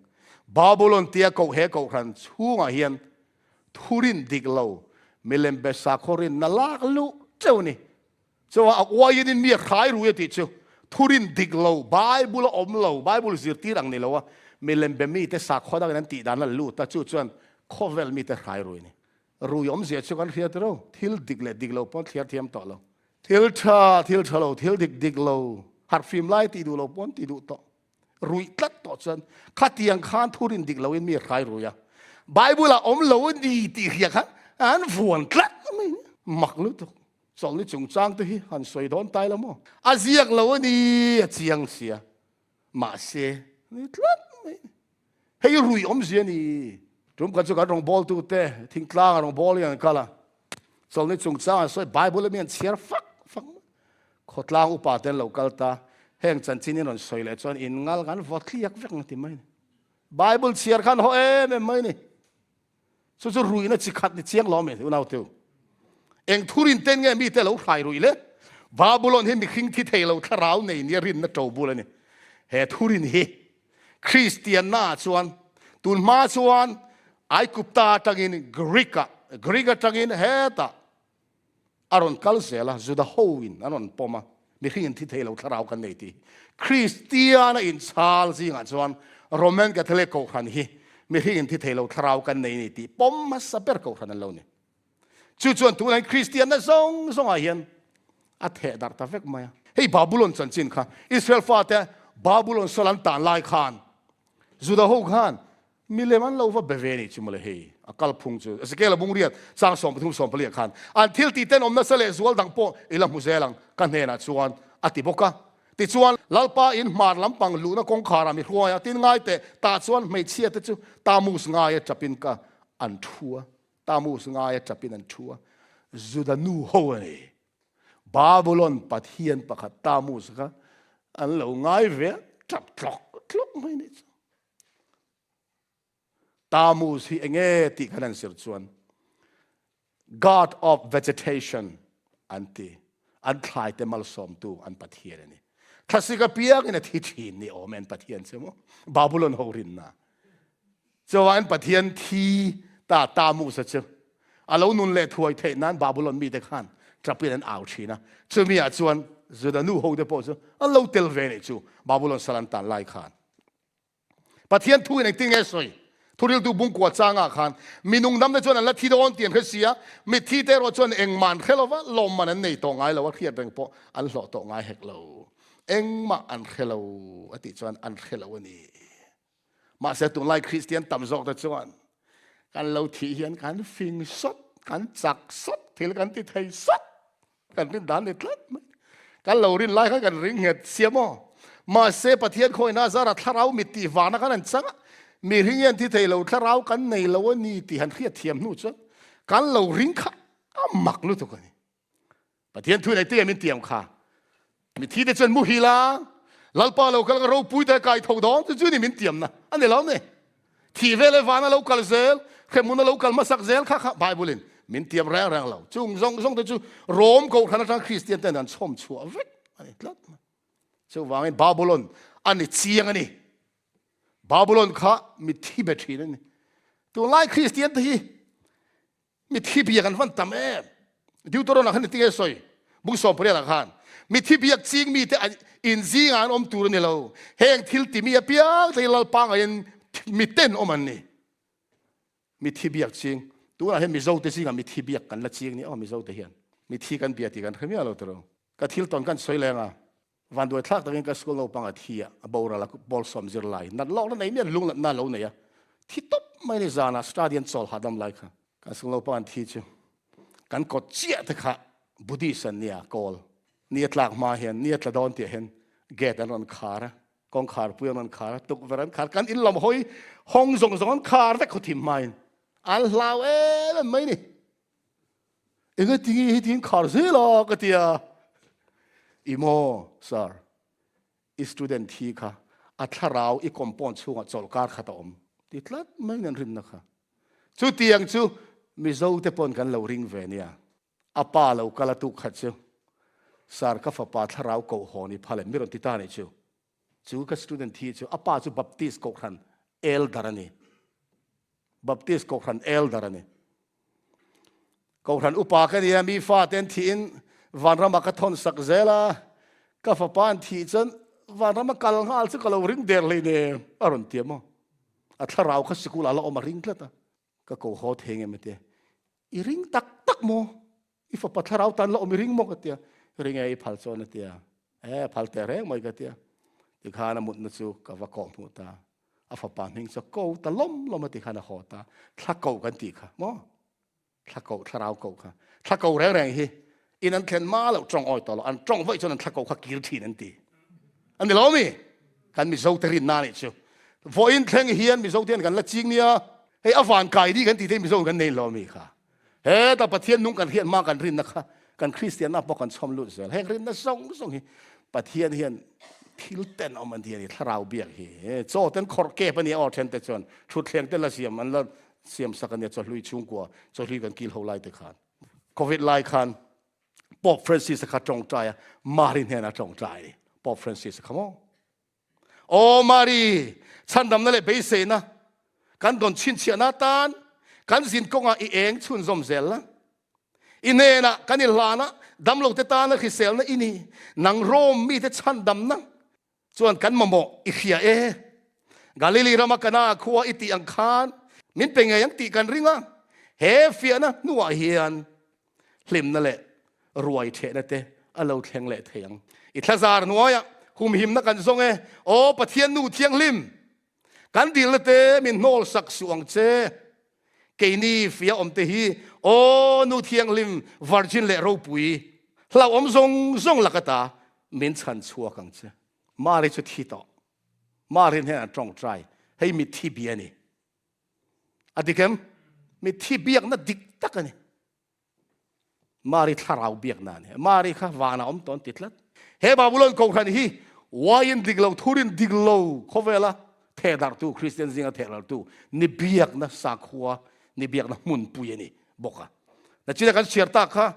Babulon tia koh he kohhran chhungah hian thurin dik lo milem be sakhaw rinna lak luh teuh a ni. Chuan a uaiin in mi a hrai rui a tih chu thurin dik lo, Bible a awm lo, Bible zirtir ang ni lo a, milem be mite sakhaw dangin an tih dan a lut a, chu chuan khawvel mite hrai rui a ni. Rui awmzia chu kan hria tiro, thil dik leh dik lo pawn thliar thiam tawh lo. Thil tha, thil tha lo, thil dik dik lo, harhfim lai tih duh lo pawn ti duh tawh. Ruih tlat tawh chuan khatiang khan thurin dik loin mi hrai rui a, Bible ah awm lo a ni tih hria khan an vuan tlat mai a ni. Mak lutuk. Chawlhni chungchang te hi han sawi dawn tai la maw? A ziak lo a ni, a chiang sia. Mahse, ni tlat mai. Hei rui awmzia a ni. Tum khat chu kan rawngbawltu te thingtlang a rawngbawlin an kal a. Chawlhni chungchang an sawi, Bible a mi an chhiar fak fak mai. Khawtlang upa te an lo kal ta, heng chanchin in rawn sawi leh chuan in ngal kan vaw thliak vek ang ti mai ni. Bible chhiar khan haw em em mai ni. Chu chu ruihna chi khat ni chiang lo mi unaute u. Eng thurin ten nge mite lo hrai ruih le? Babulon hi mihring thi thei lo thlarau nei nia rinna to bul a ni. He thurin hi Kristianna ah chuan tun hma chuan Aigupta atangin Greek ah, Greek atangin hetah a rawn kal zel a, Juda ho in an rawn pawm a, mihring in thi thei lo thlarau kan nei tih hi. Kristiana inchhal zingah chuan Roman Catholic Kohhran hi mihring in thi thei lo thlarau kan nei ni tih pawm hmasa ber Kohhran an lo ni. Chu chuan tunah hian Kristianna zawng zawngah hian a theh darh ta vek mai a. Hei Babulon chanchin kha Israel fate Babulon sawl an tan lai khan Juda ho khan milem an lo va be ve nih chu mawle hei a kalphung chu Ezekiel a bungriat chang 13 14 khan an thil tih tenawm nasa leh zual dang pawh i la hmu zel ang ka hnenah chuan a ti bawk a. Tichuan Lalpa in hmar lampang luhna kawngkharah mi hruai a, tin ngai teh tah chuan hmeichhia te chu Tammuz ngaia tapin ka an thu a. Tammuz ngaia tapin an thu a, Juda nu ho a ni. Babulon pathian pakhat Tammuz kha an lo ngai ve a, tap tlawk tlawk mai ni chu. Tammuz hi enge tih khan an zir chuan God of vegetation an ti. An thlai te malsawmtu an pathian a ni. Thlasik apiangin a thi thin ni awm e an pathian chu maw. Babulon ho rinna. Chuan Pathian thi ta Tammuz-a chu a lo nun leh thuai theih nan Babulon mite khan ṭapin an au ṭhin a. Chumi ah chuan Juda nu hote pawh chu an lo tel ve nih chu Babulon sal an tan lai khan. Pathian thu in engtin nge sawi? Thuriltu bungkua changah khan mi nungdamte chuan an la thi dawn tih an hre si a, mitthi te erawh chuan engmah an hre lo va, lawmman an nei tawh ngai lo a, hriat reng pawh an hlawh tawh ngai hek lo. Engmah an hre lo a tih chuan an hre lo a ni. Mahse tunlai Kristian tam zawk te chuan kan lo thih hian kan fing sawt, kan chak sawt, thil kan ti thei sawt, kan rin dan ni tlat mai. Kan lo rin lai khan kan ring nghet sia maw. Mahse Pathian khawina zara thlarau mit tih vana khan an chang a, mihring hian thi thei lo thlarau kan nei lo a ni tih han hriat thiam hnu chuan kan lo ring kha a mak lutuk a ni. Pathian thu nei te min tiam kha. Mithi te chuan muhil a, Lalpa lo kal ka ropui te kai tho dawn chu chu ni min tiam na ani lo ni. Thi ve le vana lo kal zel, hremhmun a lo kal hmasak zel kha kha Bible in min tiam reng reng lo. Chung zawng zawng te chu Rom kohhran atang Kristian ten an chhawm chhuah vek ani tlat mai. Chuvangin Babylon ani chiang ani. Babylon kha mithi be thin ani. Tunlai Kristian te hi Mithi biak an van tam em. Deuteronomy khan tinge sawi bung 18 ah khan mithi biak ching mi te in zingah an awm tur ani lo. Heng thil timi apiang te hi Lalpa ngaiin miten awm an ni. Mithi biak ching tunah hian Mizo te zingah mithi biak kan la ching ni aw Mizo te hian mithi kan bia tih kan hre miah lo tiro. Ka thil tawn kan sawi leng a Vanduai thlak takin ka school naupang a thi a, a boral a, ball sawm zir lai nat lawk na nei miah lung natna lo nei a, thi tawp mai ni zanah study an chawl hahdam lai kha kan school naupang an thi chu kan kawt chiah te kha Buddhist an nia kawl ni a tlak hma hian ni a tla dawn tih ah hian gate an rawn khar a, kawngkhar pui an rawn khar a, tukverh an khar kan in lam hawi hawng zawng zawng an khar vek khawthim hmain an hlau em em mai ni. Enga tinge hi tin khar zel a ka ti a. I maw sir, i student thi kha a thlarau i compound chhungah chawlhkar khat a awm ti tlat mai in an rinna kha. Chutiang chu Mizo te pawn kan lo ring ve nia. A pa lo kal a tuk khat chu sir ka fapa thlarau koh haw ni phal em mi rawn ti ta nih chu. Chu ka student thi chu a pa chu Baptist kohhran elder a ni. Baptist Kohhran elder a ni. Kohhran upa ka nia, mi fate an thihin vanrama ka thawn sak zel a, ka fapa an thih chuan vanrama kal nghal chu ka lo ring der hlei nem a rawn ti a maw. A thlarau kha sikul ah la awm a ring tlat a, ka ko haw thei ngem a ti a, i ring tak tak maw? I fapa thlarau tan la awm i ring maw ka tia, ring e i phal chuan a tia, e phal teh reng mai ka tia, tikhan a mutna chu ka va kawh hmuh ta, a fapa hming chu ko ta lawm lawm a tikhan a haw ta, thla ko kan tih kha maw, thla ko thlarau ko kha, thla ko reng reng hi in an thlen ma loh tawng awi tawh lo, an tawng vaih chuan an thla ko kha kir thin an ti, a ni lo mi? Kan Mizo te rinna nih chu vawiin thleng hian Mizo te hian kan la ching nia, hei a van kai ni kan tih te hi Mizo in kan nei lo mi kha. Heta Pathian nung kan hriat hma kan rinna kha kan Kristianna pawh kan chhawm lut zel. Heng rinna zawng zawng hi Pathian hian thil ten awm an ti a ni, thlarau biak hi. Chaw ten khawrh kep a ni a aw then te chuan thutthleng te la siam an la siam sak a nia chawhlui chhungkua chawhlui kan kil ho lai te khan. Covid lai khan Pope Francis kha tawngtai a Mari hnena tawngtai ni. Pope Francis kha maw. Aw Mari, chhandamna leh beiseina kan dawn chhinchhiahna atan kan zin kawngah i eng chhunzawm zel la. I hnenah kan i hlan a, damlote tana hriselna i ni. Nang Rome mite chhandamna chuan kan mamawh i hria e. Galili rama Kana khua i tih ang khan min pe ngei ang tih kan ring a. He fiahna hnuah hian hlimna leh ruai thehna te a lo thleng leh thei ang. I thlazar hnuaiah humhimna kan zawng e, Aw Pathian Nu Thianghlim, kan dilna te min hnawl sak suh ang che. Keini fia awm te hi, Aw Nu Thianghlim, Virgin leh ropui, hlauhawm zawng zawng lak ata min chhan chhuak ang che. Mari chu thi tawh. Mari hnenah tawngtai, hei mitthi bia a ni. A dik em? Mitthi biakna dik tak a ni. Mari thlarau biakna a ni. Mari kha vanah awm tawh an ti tlat. He Babulon kohhran hi uaiin dik lo, thurin dik lo khawvela thehdarhtu, Kristian zinga thehdarhtu ni biakna sakhua, ni biakna hmunpui a ni bawk a. Nachina kan chhiar tak kha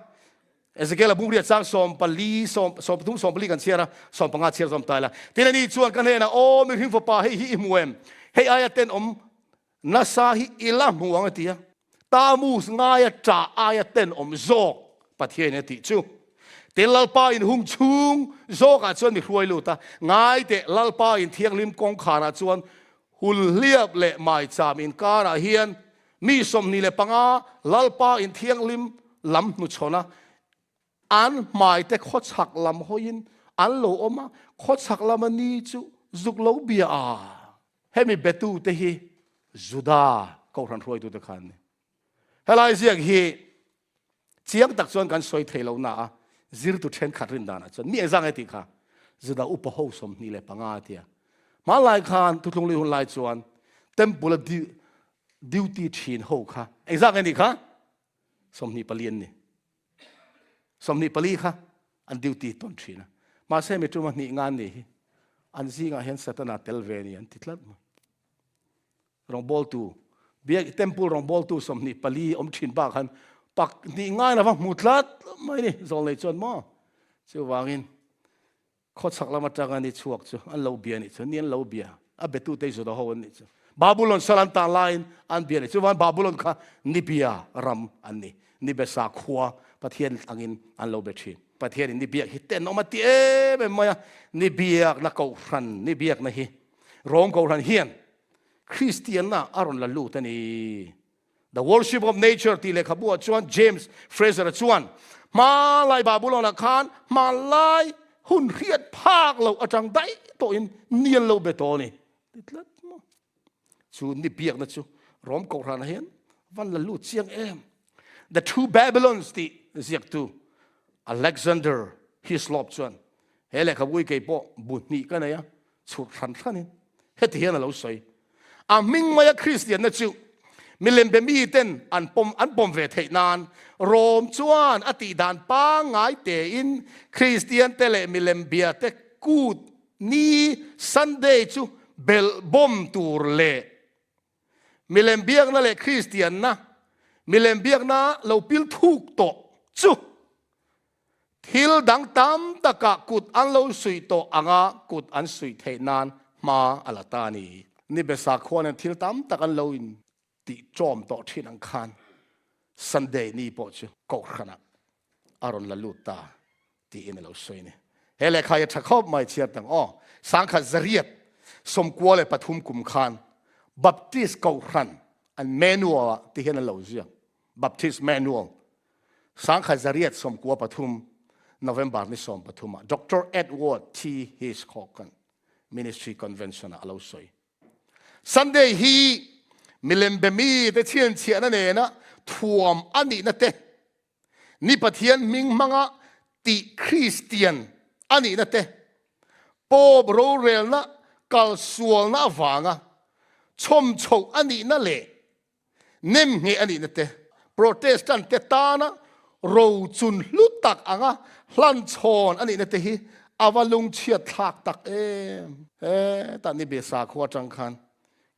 Ezekiel-a bungriat chang 14, 13, 14 kan chhiar a, 15 chhiar zawm ta ila. Tin ani chuan ka hnenah, Aw mihring fapa, hei hi i hmu em? Hei aia tenawm nasa hi i la hmu ang a ti a. Tammuz ngaia ṭah aia tenawm zawk Pathiain a tih chu. Tin Lalpa in hung chhung zawkah chuan mi hruai lut a, ngai teh Lalpa in thianghlim kawngkharah chuan hulhliap leh maicham inkarah hian Mi 25 Lalpa in thianghlim lam hnuchhawn a, an hmaite khawchhak lam hawiin an lo awm a, khawchhak lama ni chu zuk lo bia a. Hemi betute hi Juda kohhran hruaitute kha an ni. Helai ziak hi Chiang tak chuan kan sawi thei lo na a, zirtu thenkhat rin danah chuan mi engzah nge tih kha Juda upa ho 25 a ti a. Hmanlai khan Thuthlunglui hun lai chuan Temple a duty thin ho kha engzah nge nih kha? 24 an ni. 24 kha an duty tawn thin a. Mahse mi tuma hnih ngan ni hi an zingah hian Satana tel ve ni an ti tlat mai. Rawngbawltu, biak temple rawngbawltu 24 awm thin bak han pak hnih ngai lova hmu tlat mai ni zawlnei chuan maw chuvangin khawchhak lam atanga ni chhuak chu an lo bia nih chu ni an lo bia a betute Juda ho an nih chu Babulon sal an tan laiin an bia nih chuvan Babulon kha ni bia ram an ni ni be sakhua Pathian angin an lo be thin Pathian in ni biak hi tenawm a ti em em mai a ni biakna kohhran ni biakna hi Rom kohhran hian Kristianna a rawn la lut a ni. The Worship of Nature tih lehkhabu ah chuan James Frazer-a chuan, Hmanlai Babulon-ah khan hmanlai hun hriat phak loh atang daih tawhin ni an lo be tawh a ni. Ti tlat maw? Chu ni biakna chu Rom kohhranah hian van la lut chiang em? The Two Babylons tih ziaktu Alexander Hislop chuan he lehkhabu hi kei pawh bu hnih ka nei a, chhut hran hranin heti hian a lo sawi. A hming maia Kristianna chu milem be miten an pawm an pawm ve theih nan Rom chuan a tih dan pangngai tein Kristiante leh milem biate kut ni Sunday chu belh bawm tur leh milem biakna leh Kristianna milem biakna lo pil thuk tawh chu Thil dang tam takah kut an lo suih tawh anga kut an suih theih nan hma a la ta a ni. Ni be sakhua nen thil tam tak an lo in tih chawm tawh thin ang khan Sunday ni pawh chu Kohhranah a rawn la lut ta tiin a lo sawi a ni. He lehkha hi a tha khawp mai chhiar tang aw. 1993 kum khan Baptist Kohhran an manual ah ti hian an lo ziak. Baptist Manual, 1993, November ni 13 ah Doctor Edward T. Hitchcock an Ministry Convention ah a lo sawi. Sunday hi milem be mi te chhianchhiahna nena thuam a nihna te, ni Pathian hming hmanga tih Kristian a nihna te, Pope rorelna kalsualna avanga chhawm chhoh a nihna leh Nemngheh a nihna te, Protestant te tana rochun hlu tak anga hlanchhawn a nihna te hi a va lungchhiat thlak tak em. Hetah ni be sakhua atang khan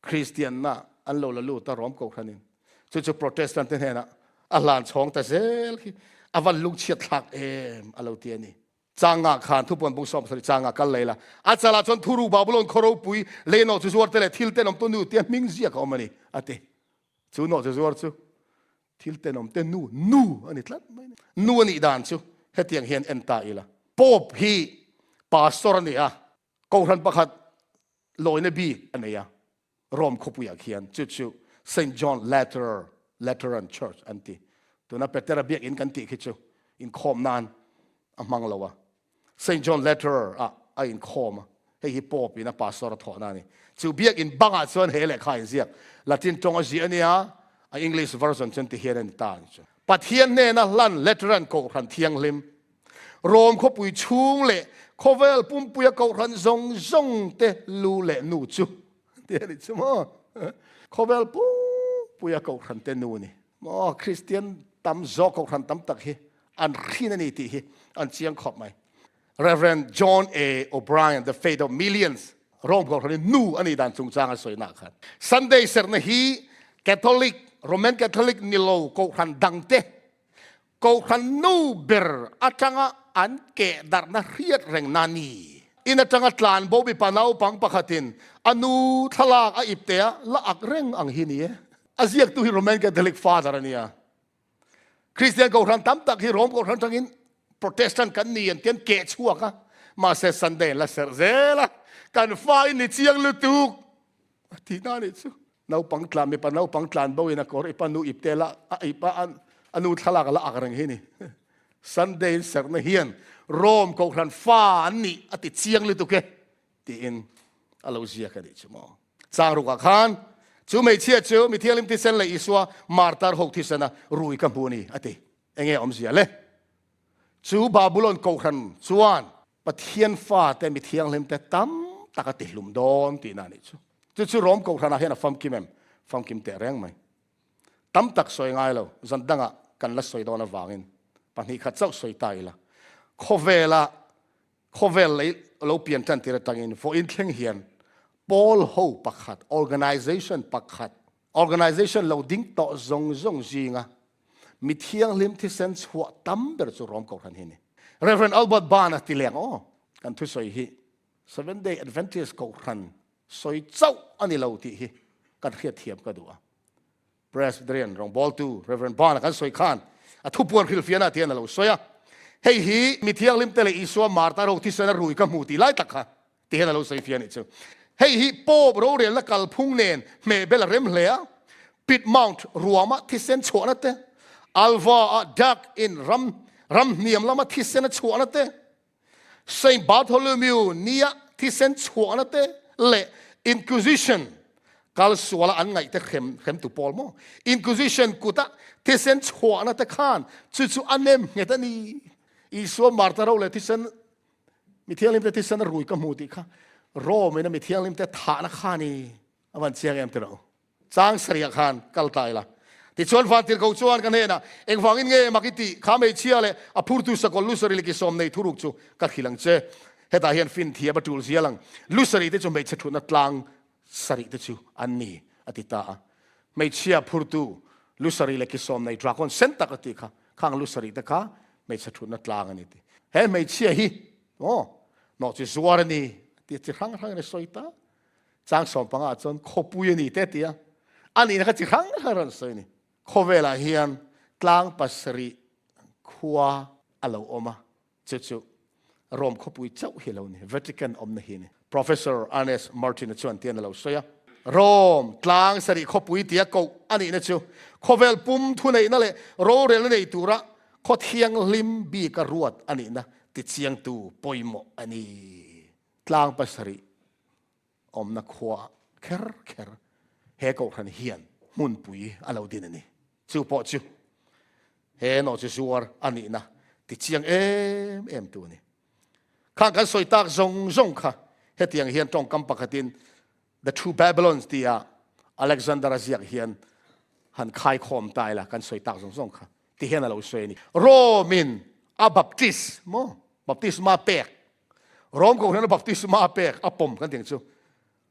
Kristianna an lo la lut a Rom Kohhranin. Chu chu Protestant te hnenah a hlan chhawng ta zel hi a van lungchhiat thlak em a lo ti a ni. Changa khan thupuan bung 70 changa kal lei la. A chalah chuan Thuru Babulon khaw ropui lei nawh chu zuar te leh thil tenawm tu nu tia hming ziak a awm a ni a ti. Chu nawh chu zuar chu thil tenawm te nu nu a ni tlat mai. Nu a nih dan chu hetiang hian en ta ila. Pope hi pastor a ni a, kohhran pakhat lawina bik a nei a. Rome khawpuiah khian chu chu Saint John Laterer, Lateran Church an ti. Tuna Petera biakinn kan tih khi chu inkhawm nan a hmang lo a. Saint John Laterer ah a inkhawm a, hei hi Pope in a pastor a thawhna a ni. Chu biakinn bangah chuan he lehkha inziak Latin tawng a ziah a nia, a English version chuan ti hian a ni ta a ni chu. Pathian hnena hlan Lateran Kohhran Thianghlim, Rome khawpui chhung leh khawvel pumpuia kohhran zawng zawng te lu leh nu chu ti a ni chu maw? Khawvel pumpuia kohhran te nu ni maw? Kristian tam zawk kohhran tam tak hi an hrin a ni tih hi an chiang khawp mai. Rev. John A. O'Brien, The Fate of Millions, Rome kohhran hi nu a nih dan chungchang a sawi nah khan Sunday serhna hi Catholic, Roman Catholic ni lo kohhran dangte Kohhran nu ber atanga an keh darhna hriat reng na ni. In atanga tlan bo mipa naupang pakhatin a nu thlalak a ip te a la ak reng ang hi ni e. A ziaktu hi Roman Catholic Father a nia. Kristian kohhran tam tak hi Rome kohhran atangin Protestant kan ni an ti an keh chhuak a, mahse Sunday an la serh zel a, kan fa in ni chiang lutuk a tih na nih chu. Naupang tlan mipa naupang tlan bo in a kawr ipa nu ip te la a ip a a nu thlalak a la ak reng hi ni. Sunday in serhna hian Rome kohhran fa an nih a ti chiang lutuk e tiin a lo ziak a nih chu maw. Chang rukah khan chu hmeichhia chu mi thianghlim thisen leh Isua martar ho thisena rui ka hmu a ni a ti. Enge awmzia le? Chu Babulon kohhran chuan Pathian fate mi thianghlimte tam tak a tihlum dawn tihna a nih chu. Chu chu Rom kohhranah hian a famkim em? Famkim teh reng mai. Tam tak sawi ngai lo, zan dangah kan la sawi dawn avangin pahnih khat chauh sawi ta ila. Khawvela khawvel lei lo pian tan tir atangin vawiin thleng hian pawl ho pakhat, organization pakhat, organization lo ding tawh zawng zawng zinga Mi thianghlim thisen chhuah tam ber chu Rom Kohhran hi a ni. Rev. Albert Barn-a ti leng aw, kan thusawi hi Seventh Day Adventist Kohhran sawi chauh a ni lo tih hi kan hriatthiam ka duh a. Presbyterian rawngbawltu Rev. Barn-a kan sawi khan a thupuan hrilhfiahna tian a lo sawi a, hei hi mi thianghlim te leh Isua Martar ho thisen a rui ka hmu tih lai tak kha Ti hian a lo sawi fiah a nih chu. Hei hi Pope rorelna kalphung nen hmehbel a rem hle a, Piedmount ruama thisen chhuahna te, Alva-a Dark in ram ram hniam lama thisen a chhuahna te, Saint Bartholomew nia thisen chhuahna te leh Inquisition kal suala an ngaih te hrem hremtu pawl maw? Inquisition kuta thisen chhuahna te khan chu chu a nem nghet a ni. Isua Martha ro leh thisen Mi thianghlimte thisen a rui ka hmu tih kha Rome in a mi thianghlimte thahna kha ni a van chiang em tiro. Chang sarih khan kal ta ila. Tichuan vantirhko chuan ka hnenah, Engvangin nge mak i tih? Kha hmeichhia leh a phurtu sakawlh lusari leh kisawm nei thuruk chu ka hrilh ang che. Hetah hian fin thiam a tul zial ang. Lusari te chu hmeichhe thutna tlang sarih te chu an ni, a ti ta a. Hmeichhia phurtu lusari leh kisawm nei dragon sen tak a tih kha, khang lusari te kha hmeichhe thutna tlang a ni ti. He hmeichhia hi aw nawh chi zuar a ni ti chi hrang hrang in a sawi ta. Chang sawm panga ah chuan khawpui a ni te ti a, a nihna kha chi hrang hrang rawn sawi a ni. Khawvelah hian tlang pasarih khua a lo awm a, Chu chu Rome khawpui chauh hi lo ni, Vatican awmna hi a ni. Professor Ernest Martin-a chuan tian a lo sawi a, Rome tlang sarih khawpui tia koh a nihna chu khawvel pum thuneihna leh rorelna nei tura khaw thianghlim bika ruat a nihna tichiangtu pawimawh a ni. Tlang pasarih awmna khua kher kher he kohhran hian hmunpui a lo din a ni. Chu pawh chu he nawh chu zuar a nihna ti chiang em em tu a ni. Khang kan sawi tak zawng zawng kha hetiang hian tawngkam pakhatin The Two Babylons tia Alexander a ziak hian han khaikhawm ta ila kan sawi tak zawng zawng kha ti hian a lo sawi a ni. Rome-in a Baptist maw? Baptisma pek Rom kohhran a baptisma a pek a pawm kan tih ang chu.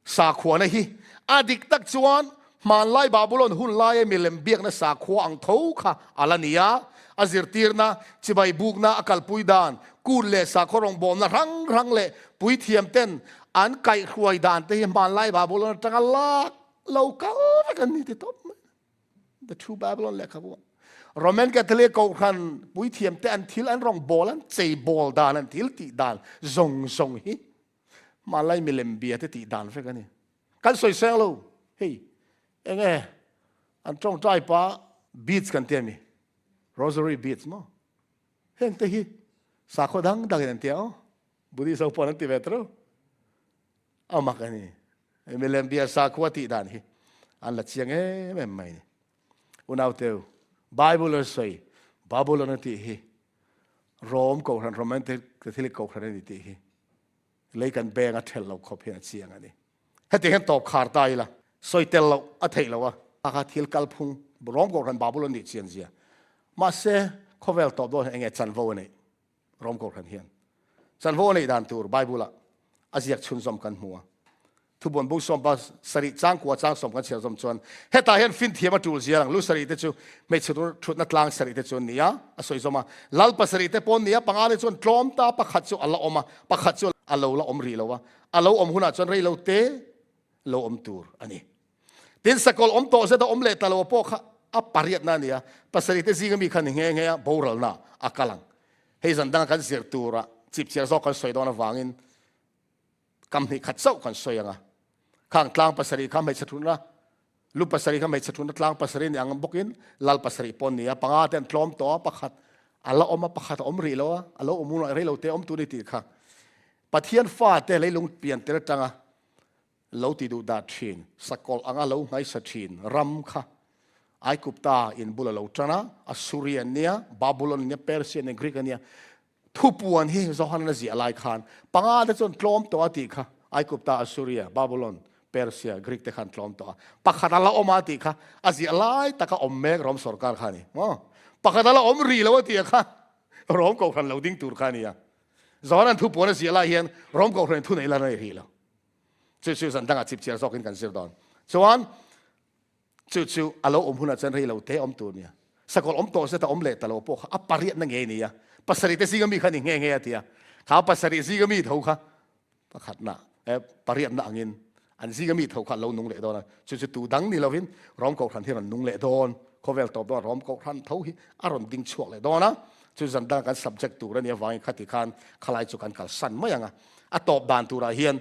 Sakhuana hi a dik tak chuan Hmanlai Babulon hun laia milem biakna sakhua ang tho kha a la ni a, a zirtirna, chibai bukna, a kalpui dan, kut leh sakhaw rawngbawlna hrang hrang leh puithiam ten an kaihhruai dan te hi hmanlai Babulon atanga lak lo kal vek an ni ti tawp mai. The True Babylon lehkhabu ah. Roman Catholic kohhran puithiam te an thil an rawngbâwl an cheibawl dan an thil tih dan zawng zawng hi hmanlai milem bia te tih dan vek a ni. Kan sawi seng lo, hei enge an tawngtai pa beads kan ti ami, rosary beads maw? Heng te hi sakhaw dang dangin an ti a aw, Buddhist ho pawh an ti ve tho. A mak a ni. Milem bia sakhua tih dan hi an la chiang em em mai ni. Unauteu, Bible a sawi Babylon a tih hi Rome kohhran, Roman Catholic kohhran a ni tih hi lei kan beng a thelh lo khawp hian a chiang a ni. Heti hian tawp khar ta ila, sawi tel loh a theih loh a, kha thil kalphung Rome kohhran Babylon nih chian zia. Mahse, khawvel tawp dawn hian enge chanvo a neih? Rome kohhran hian chanvo a neih dan tur Bible-ah a ziak chhunzawm kan hmu a. Thubuan bung sawmpa sarih changkua changsawm kan chhiar zawm chuan hetah hian finthiam a tul zia lang. Lu sarih te chu hmeichhe thutna tlang sarih te chu an ni a, a sawi zawm a. Lal pasarih te pawh an ni a, panga te chuan tlawm ta pakhat chu a la awm a, pakhat chu a lo la awm rih lo a, a lo awm hunah chuan rei lo te lo awm tur a ni. Tin, sakawlh awm tawh zet a awm leh ta lo pawh kha a pariatna a ni a, pasarih te zinga mi kha ni nghe nghe a, boralna a kal ang. Hei zan danga kan zir tura chipchiar zawk kan sawi dawn avangin kam hnih khat chauh kan sawi ang a. Khang tlang pasarih kha hmeichhe thutna, lu pasarih kha hmeichhe thutna tlang pasarih ni ang bawkin lal pasarih pawh a ni a, panga te an tlawm tawh a, pakhat a la awm a, pakhat a awm rih lo a, a lo awm hunah rei lo te awm tur a ni tih kha Pathian fate leilung pian tir atanga Lo ti duh dah thin, sakawlh anga lo nghaisa thin ram kha Aigupta in bul a lo tan a, Assuria an nia, Babulon an nia, Persia an nia, Greek an nia. Thupuan hi Johanan a ziah lai khan panga te chuan tlawm tawh a tih kha Aigupta, Assuria, Babulon, Persia, Greek te khan tlawm tawh a. Pakhat a la awm a tih kha a ziah lai taka awm mek Rom sorkar kha a ni. Maw? Pakhat a la awm rih lo a tih kha Rom kohhran lo ding tur kha a ni a. Johanan thupuan a ziah lai hian Rom kohhran in thuneih lan a nei rih lo. Chu chu zan dangah chipchiar zawkin kan zir dawn. Chuan chu chu a lo awm hunah chuan rei lo te awm tur nia. Sakawlh awm tawh zeta awm leh ta lo pawh kha a pariatna ngei nia. Pasarih te zinga mi kha ni nghe nghe a ti a. Kha pasarih zinga mi tho kha pakhatna eh pariatna angin an zinga mi tho kha a lo nung leh dawn a. Chu chu tu dang ni lovin Rom Kohhran hi a rawn nung leh dawn. Khawvel tawp dawn Rom Kohhran tho hi a rawn ding chhuak leh dawn a. Chu zan danga kan subject tur a nih avangin khati khan khalai chu kan kalsan mai ang a. A tawp dan turah hian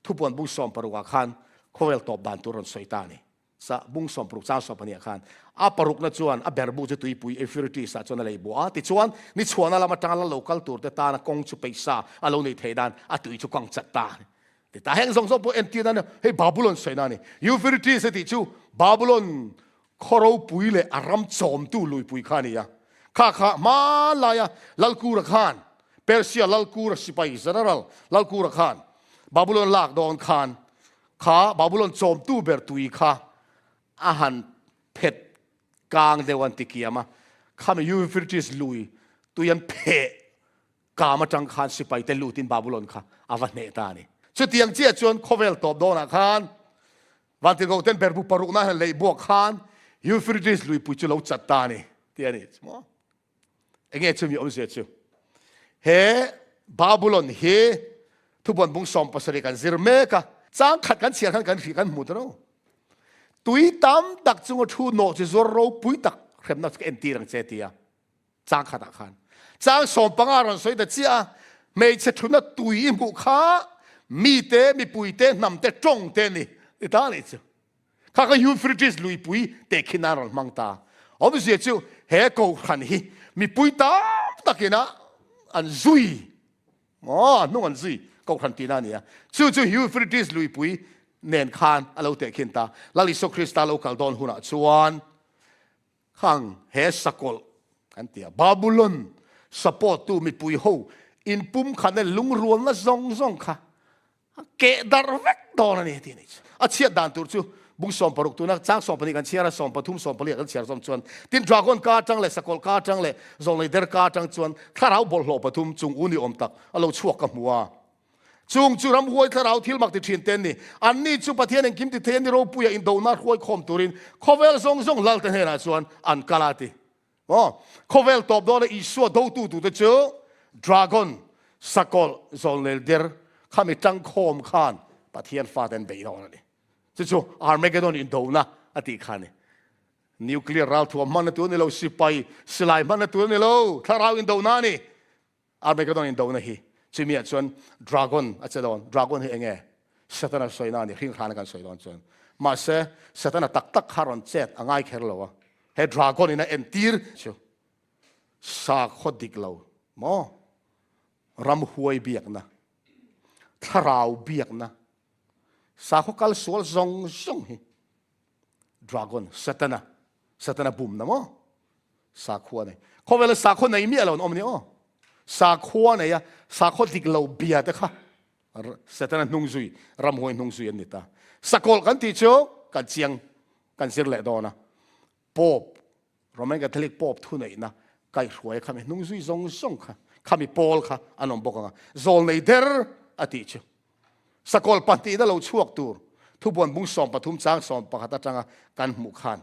thupuan bung 16 ah khan khawvel tawp dan tur rawn sawi ta a ni. Sa bung 16 chang 12 ah khan a parukna chuan a berbu chu tuipui Euphrates ah chuan a lei buah a, tichuan ni chhuahna lam atanga la lo kal turte tana kawng chu peihsa a lo nei thei dan a tui chu kang chat ta a ni. Ti ta heng zawng zawng pawh entirna a ni, hei Babulon sawina a ni. Euphrates a tih chu Babulon Khaw ropui leh a ram chawmtu luipui kha a ni a. Kha kha hmanlaia Lalkura khan, Persia Lalkura sipai general Lalkura khan Babulon lak dawn khan kha Babulon chawmtu ber tui kha a han phet kang deuh an ti kiam a. Khami Euphrates lui tui an pheh Kam atang khan sipaite lutin Babulon kha a va hneh ta a ni. Chutiang chiah chuan khawvel tawp dawnah khan Vantirhkohten berbu parukna hian lei buak khan Euphrates luipui chu lo chat ta a ni tih a ni. Maw? Enge chumi awmzia chu? He Babulon hi thubuan bung 17 kan zir mek a, chang khat kan chhiar khan kan hrih kan hmu ta lo. Tui tam tak chunga thu nawh chi zuar ropui tak hremna chu ka entir ang che tia. Chang khatah khan chang 15 rawn sawi ta chiah a, hmeichhe thuna tui i hmuh kha mite, mipuite, hnamte, tawngte a ni ti ta a nih chu. Kha kha Euphrates luipui tehkhin nan rawn hmang ta. Awmzia chu he kohhran hi mipui tam takina an zui, aw, a hnung an zui kohhran tihna a ni a. Chu chu Euphrates luipui nen khan a lo tehkhin ta. Lal Isua Krista lo kal dawn hunah chuan Khang he sakawlh kan ti a, Babulon support tu mipui ho inpumkhatna leh lungrualna zawng zawng kha a keh darh vek dawn a ni tih a nih chu. A chhiat dan tur chu bung 16 tuna chang 12 kan chhiar a, 13, 14 ah kan chhiar zawm chuan tin dragon ka atang leh sakawlh ka atang leh zawnglei der ka atang chuan thlarau bawlhhlawh pathum chung u ni awm tak a lo chhuak ka hmu a. Chung chu ramhuai thlarau thil mak ti thin te an ni. Anni chu Pathian engkim ti thei an ni ropuia indona hruai khawm turin khawvel zawng zawng Lalte hnenah chuan an kal a ti. Maw? Khawvel tawp dawna Isua dotu tute chu Dragon, sakawlh, zawlnel der khami tangkhawm khan Pathian fate an beih dawn a ni. Chu chu Armageddon indona a tih kha a ni. Nuclear ralthuam hmanna tur a ni lo, sipai silai hmanna tur a ni lo, thlarau indona a ni. Armageddon indona hi chumi ah chuan Dragon a che dawn. Dragon hi enge? Satana sawina a ni, hringhran a kan sawi dawn chuan. Mahse, Satana tak tak kha rawn chet a ngai kher lo a. He Dragon in a entir chu sakhaw dik lo maw? Ramhuai biakna, thlarau biakna, sakhaw kal sual zawng zawng hi Dragon, Satana, Satana bumna maw? Sakhua nei. Khawvela sakhua nei miah lo an awm nia aw. Sakhua nei a, sakhaw dik lo bia te kha Setana hnung zui, ramhuai hnung zui an ni ta. Sakawlh kan tih chu kan chiang, kan zir leh dawn a. Pope, Roman Catholic Pope thuneihna kaihhruai khami hnung zui zawng zawng kha, khami pawl kha an awm bawk ang a. Zawlnei der a tih chu. Sakawlh pahnihna lo chhuak tur thubuan bung 13 chang 11 atanga kan hmuh khan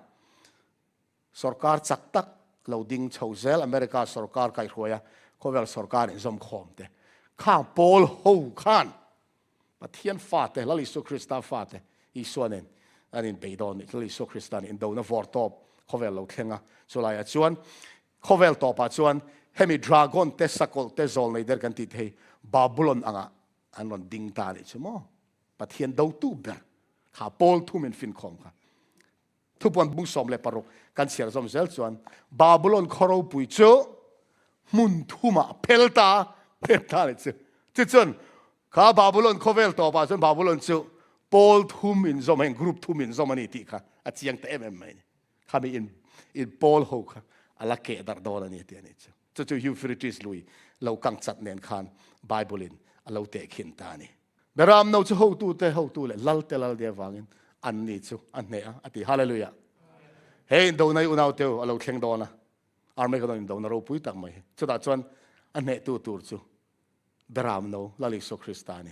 Sorkar chak tak lo ding chho zel America sorkar kaihhruaia khawvel sorkar inzawm khawm te khang pawl ho khan Pathian fate Lal Isua Krista fate Isua nen an inbei dawn nih Lal Isua Krista nen indona vawr tawp khawvel lo thleng a chulaiah chuan khawvel tawpah chuan hemi dragon te sakawlh te zawl nei der kan tih thei Babulon angah an rawn ding ta nih chu maw Pathian dotu ber kha pawl thum in finkhawm kha Thupuan bung 16 kan chhiar zawm zel chuan Babulon khaw ropui chu hmun thumah phel ta phel ta leh chu. Chu chuan kha Babulon khawvel tawpah chuan Babulon chu pawl thum inzawm heng group thum inzawm a ni tih kha a chiang ta em em mai a ni. Khami in in pawl ho kha a la keh darh dawn a ni tih a ni chu. Chu chu Euphrates lui lo kang chat nen khan Bible in a lo tehkhin ta a ni. Beram no chu hotute hotu leh lalte lal de avangin anni chu a hneh a, a ti. Hallelujah! He indona hi unauteu a lo thleng dawn a, Armageddon indona ropui tak mai hi. Chutah chuan a hnehtu tur chu Beram no Lal Isua Krista a ni.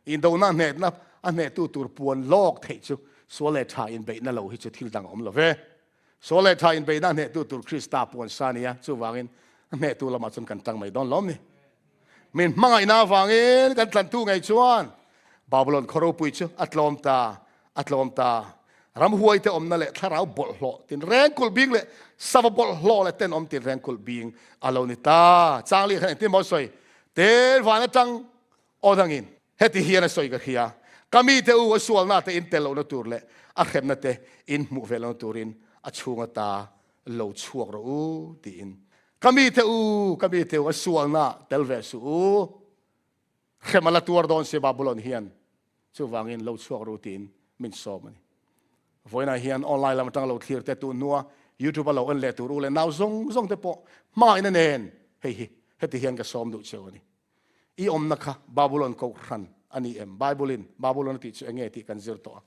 Indona hnehna a hnehtu tur puan lawk theih chu sual leh tha inbeihna lo hi chu thil dang a awm lo ve. Sual leh tha inbeihna a hnehtu tur Krista puan sa a ni a, chuvangin a hnehtu lamah chuan kan tang mai dawn lawm ni. Min hmangaihna avangin kan tlantu ngei chuan Babulon khaw ropui chu a tlawm ta, a tlawm ta. Ramhuaite awmna leh thlarau bawlhhlawh tinreng kulh bing leh sava bawlhhlawh leh tenawm tinreng kulh bing a lo ni ta. Changli khan engtin maw sawi? Tel van atang aw dangin heti hian a sawi ka hria, Ka mite u, a sualna te in tel lohna tur leh a hremna te in hmuh ve lohna turin a chhung ata lo chhuak rawh u tiin. Ka mite u, ka mite u, a sualna tel ve suh u. Hrem a la tuar dawn si Babulon hian, chuvangin lo chhuak ru tiin min sawm a ni. Vawiinah hian online lam atanga lo thlir te tun hnua YouTube a lo en leh tur u leh nau zawng zawng te pawh hmaina nen hei hi heti hian ka sawm duh cheu a ni. I awmna kha Babulon kohhran a ni em? Bible-in Babulon a tih chu enge tih kan zir tawh a.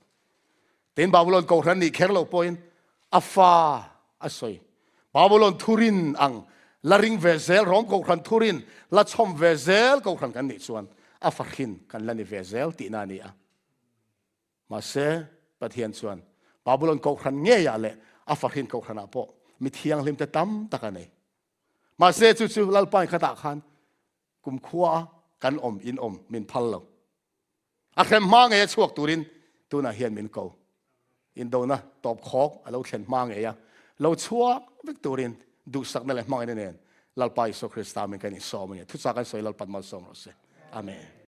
Tin, Babulon kohhran nih kher loh pawhin a fa a sawi. Babulon thurin ang la ring ve zel, Rom kohhran thurin la chhawm ve zel kohhran kan nih chuan a fahrin kan la ni ve zel tihna a ni a. Mahse, Pathian chuan Babulon kohhran ngeiah leh a fahrin kohhranah pawh mi thianghlimte tam tak a nei. Mahse, chu chu Lalpa inkhatah khan kumkhua kan awm in awm min phal lo. A hrem hma ngei a chhuak turin tunah hian min ko. Indona tawp khawk a lo thlen hma ngei a, lo chhuak vek turin duhsakna leh hmangaihna nen Lalpa Isua Krista min kan insawm a ni. Thuchah kan sawi Lalpan malsawm rawh se. Amen.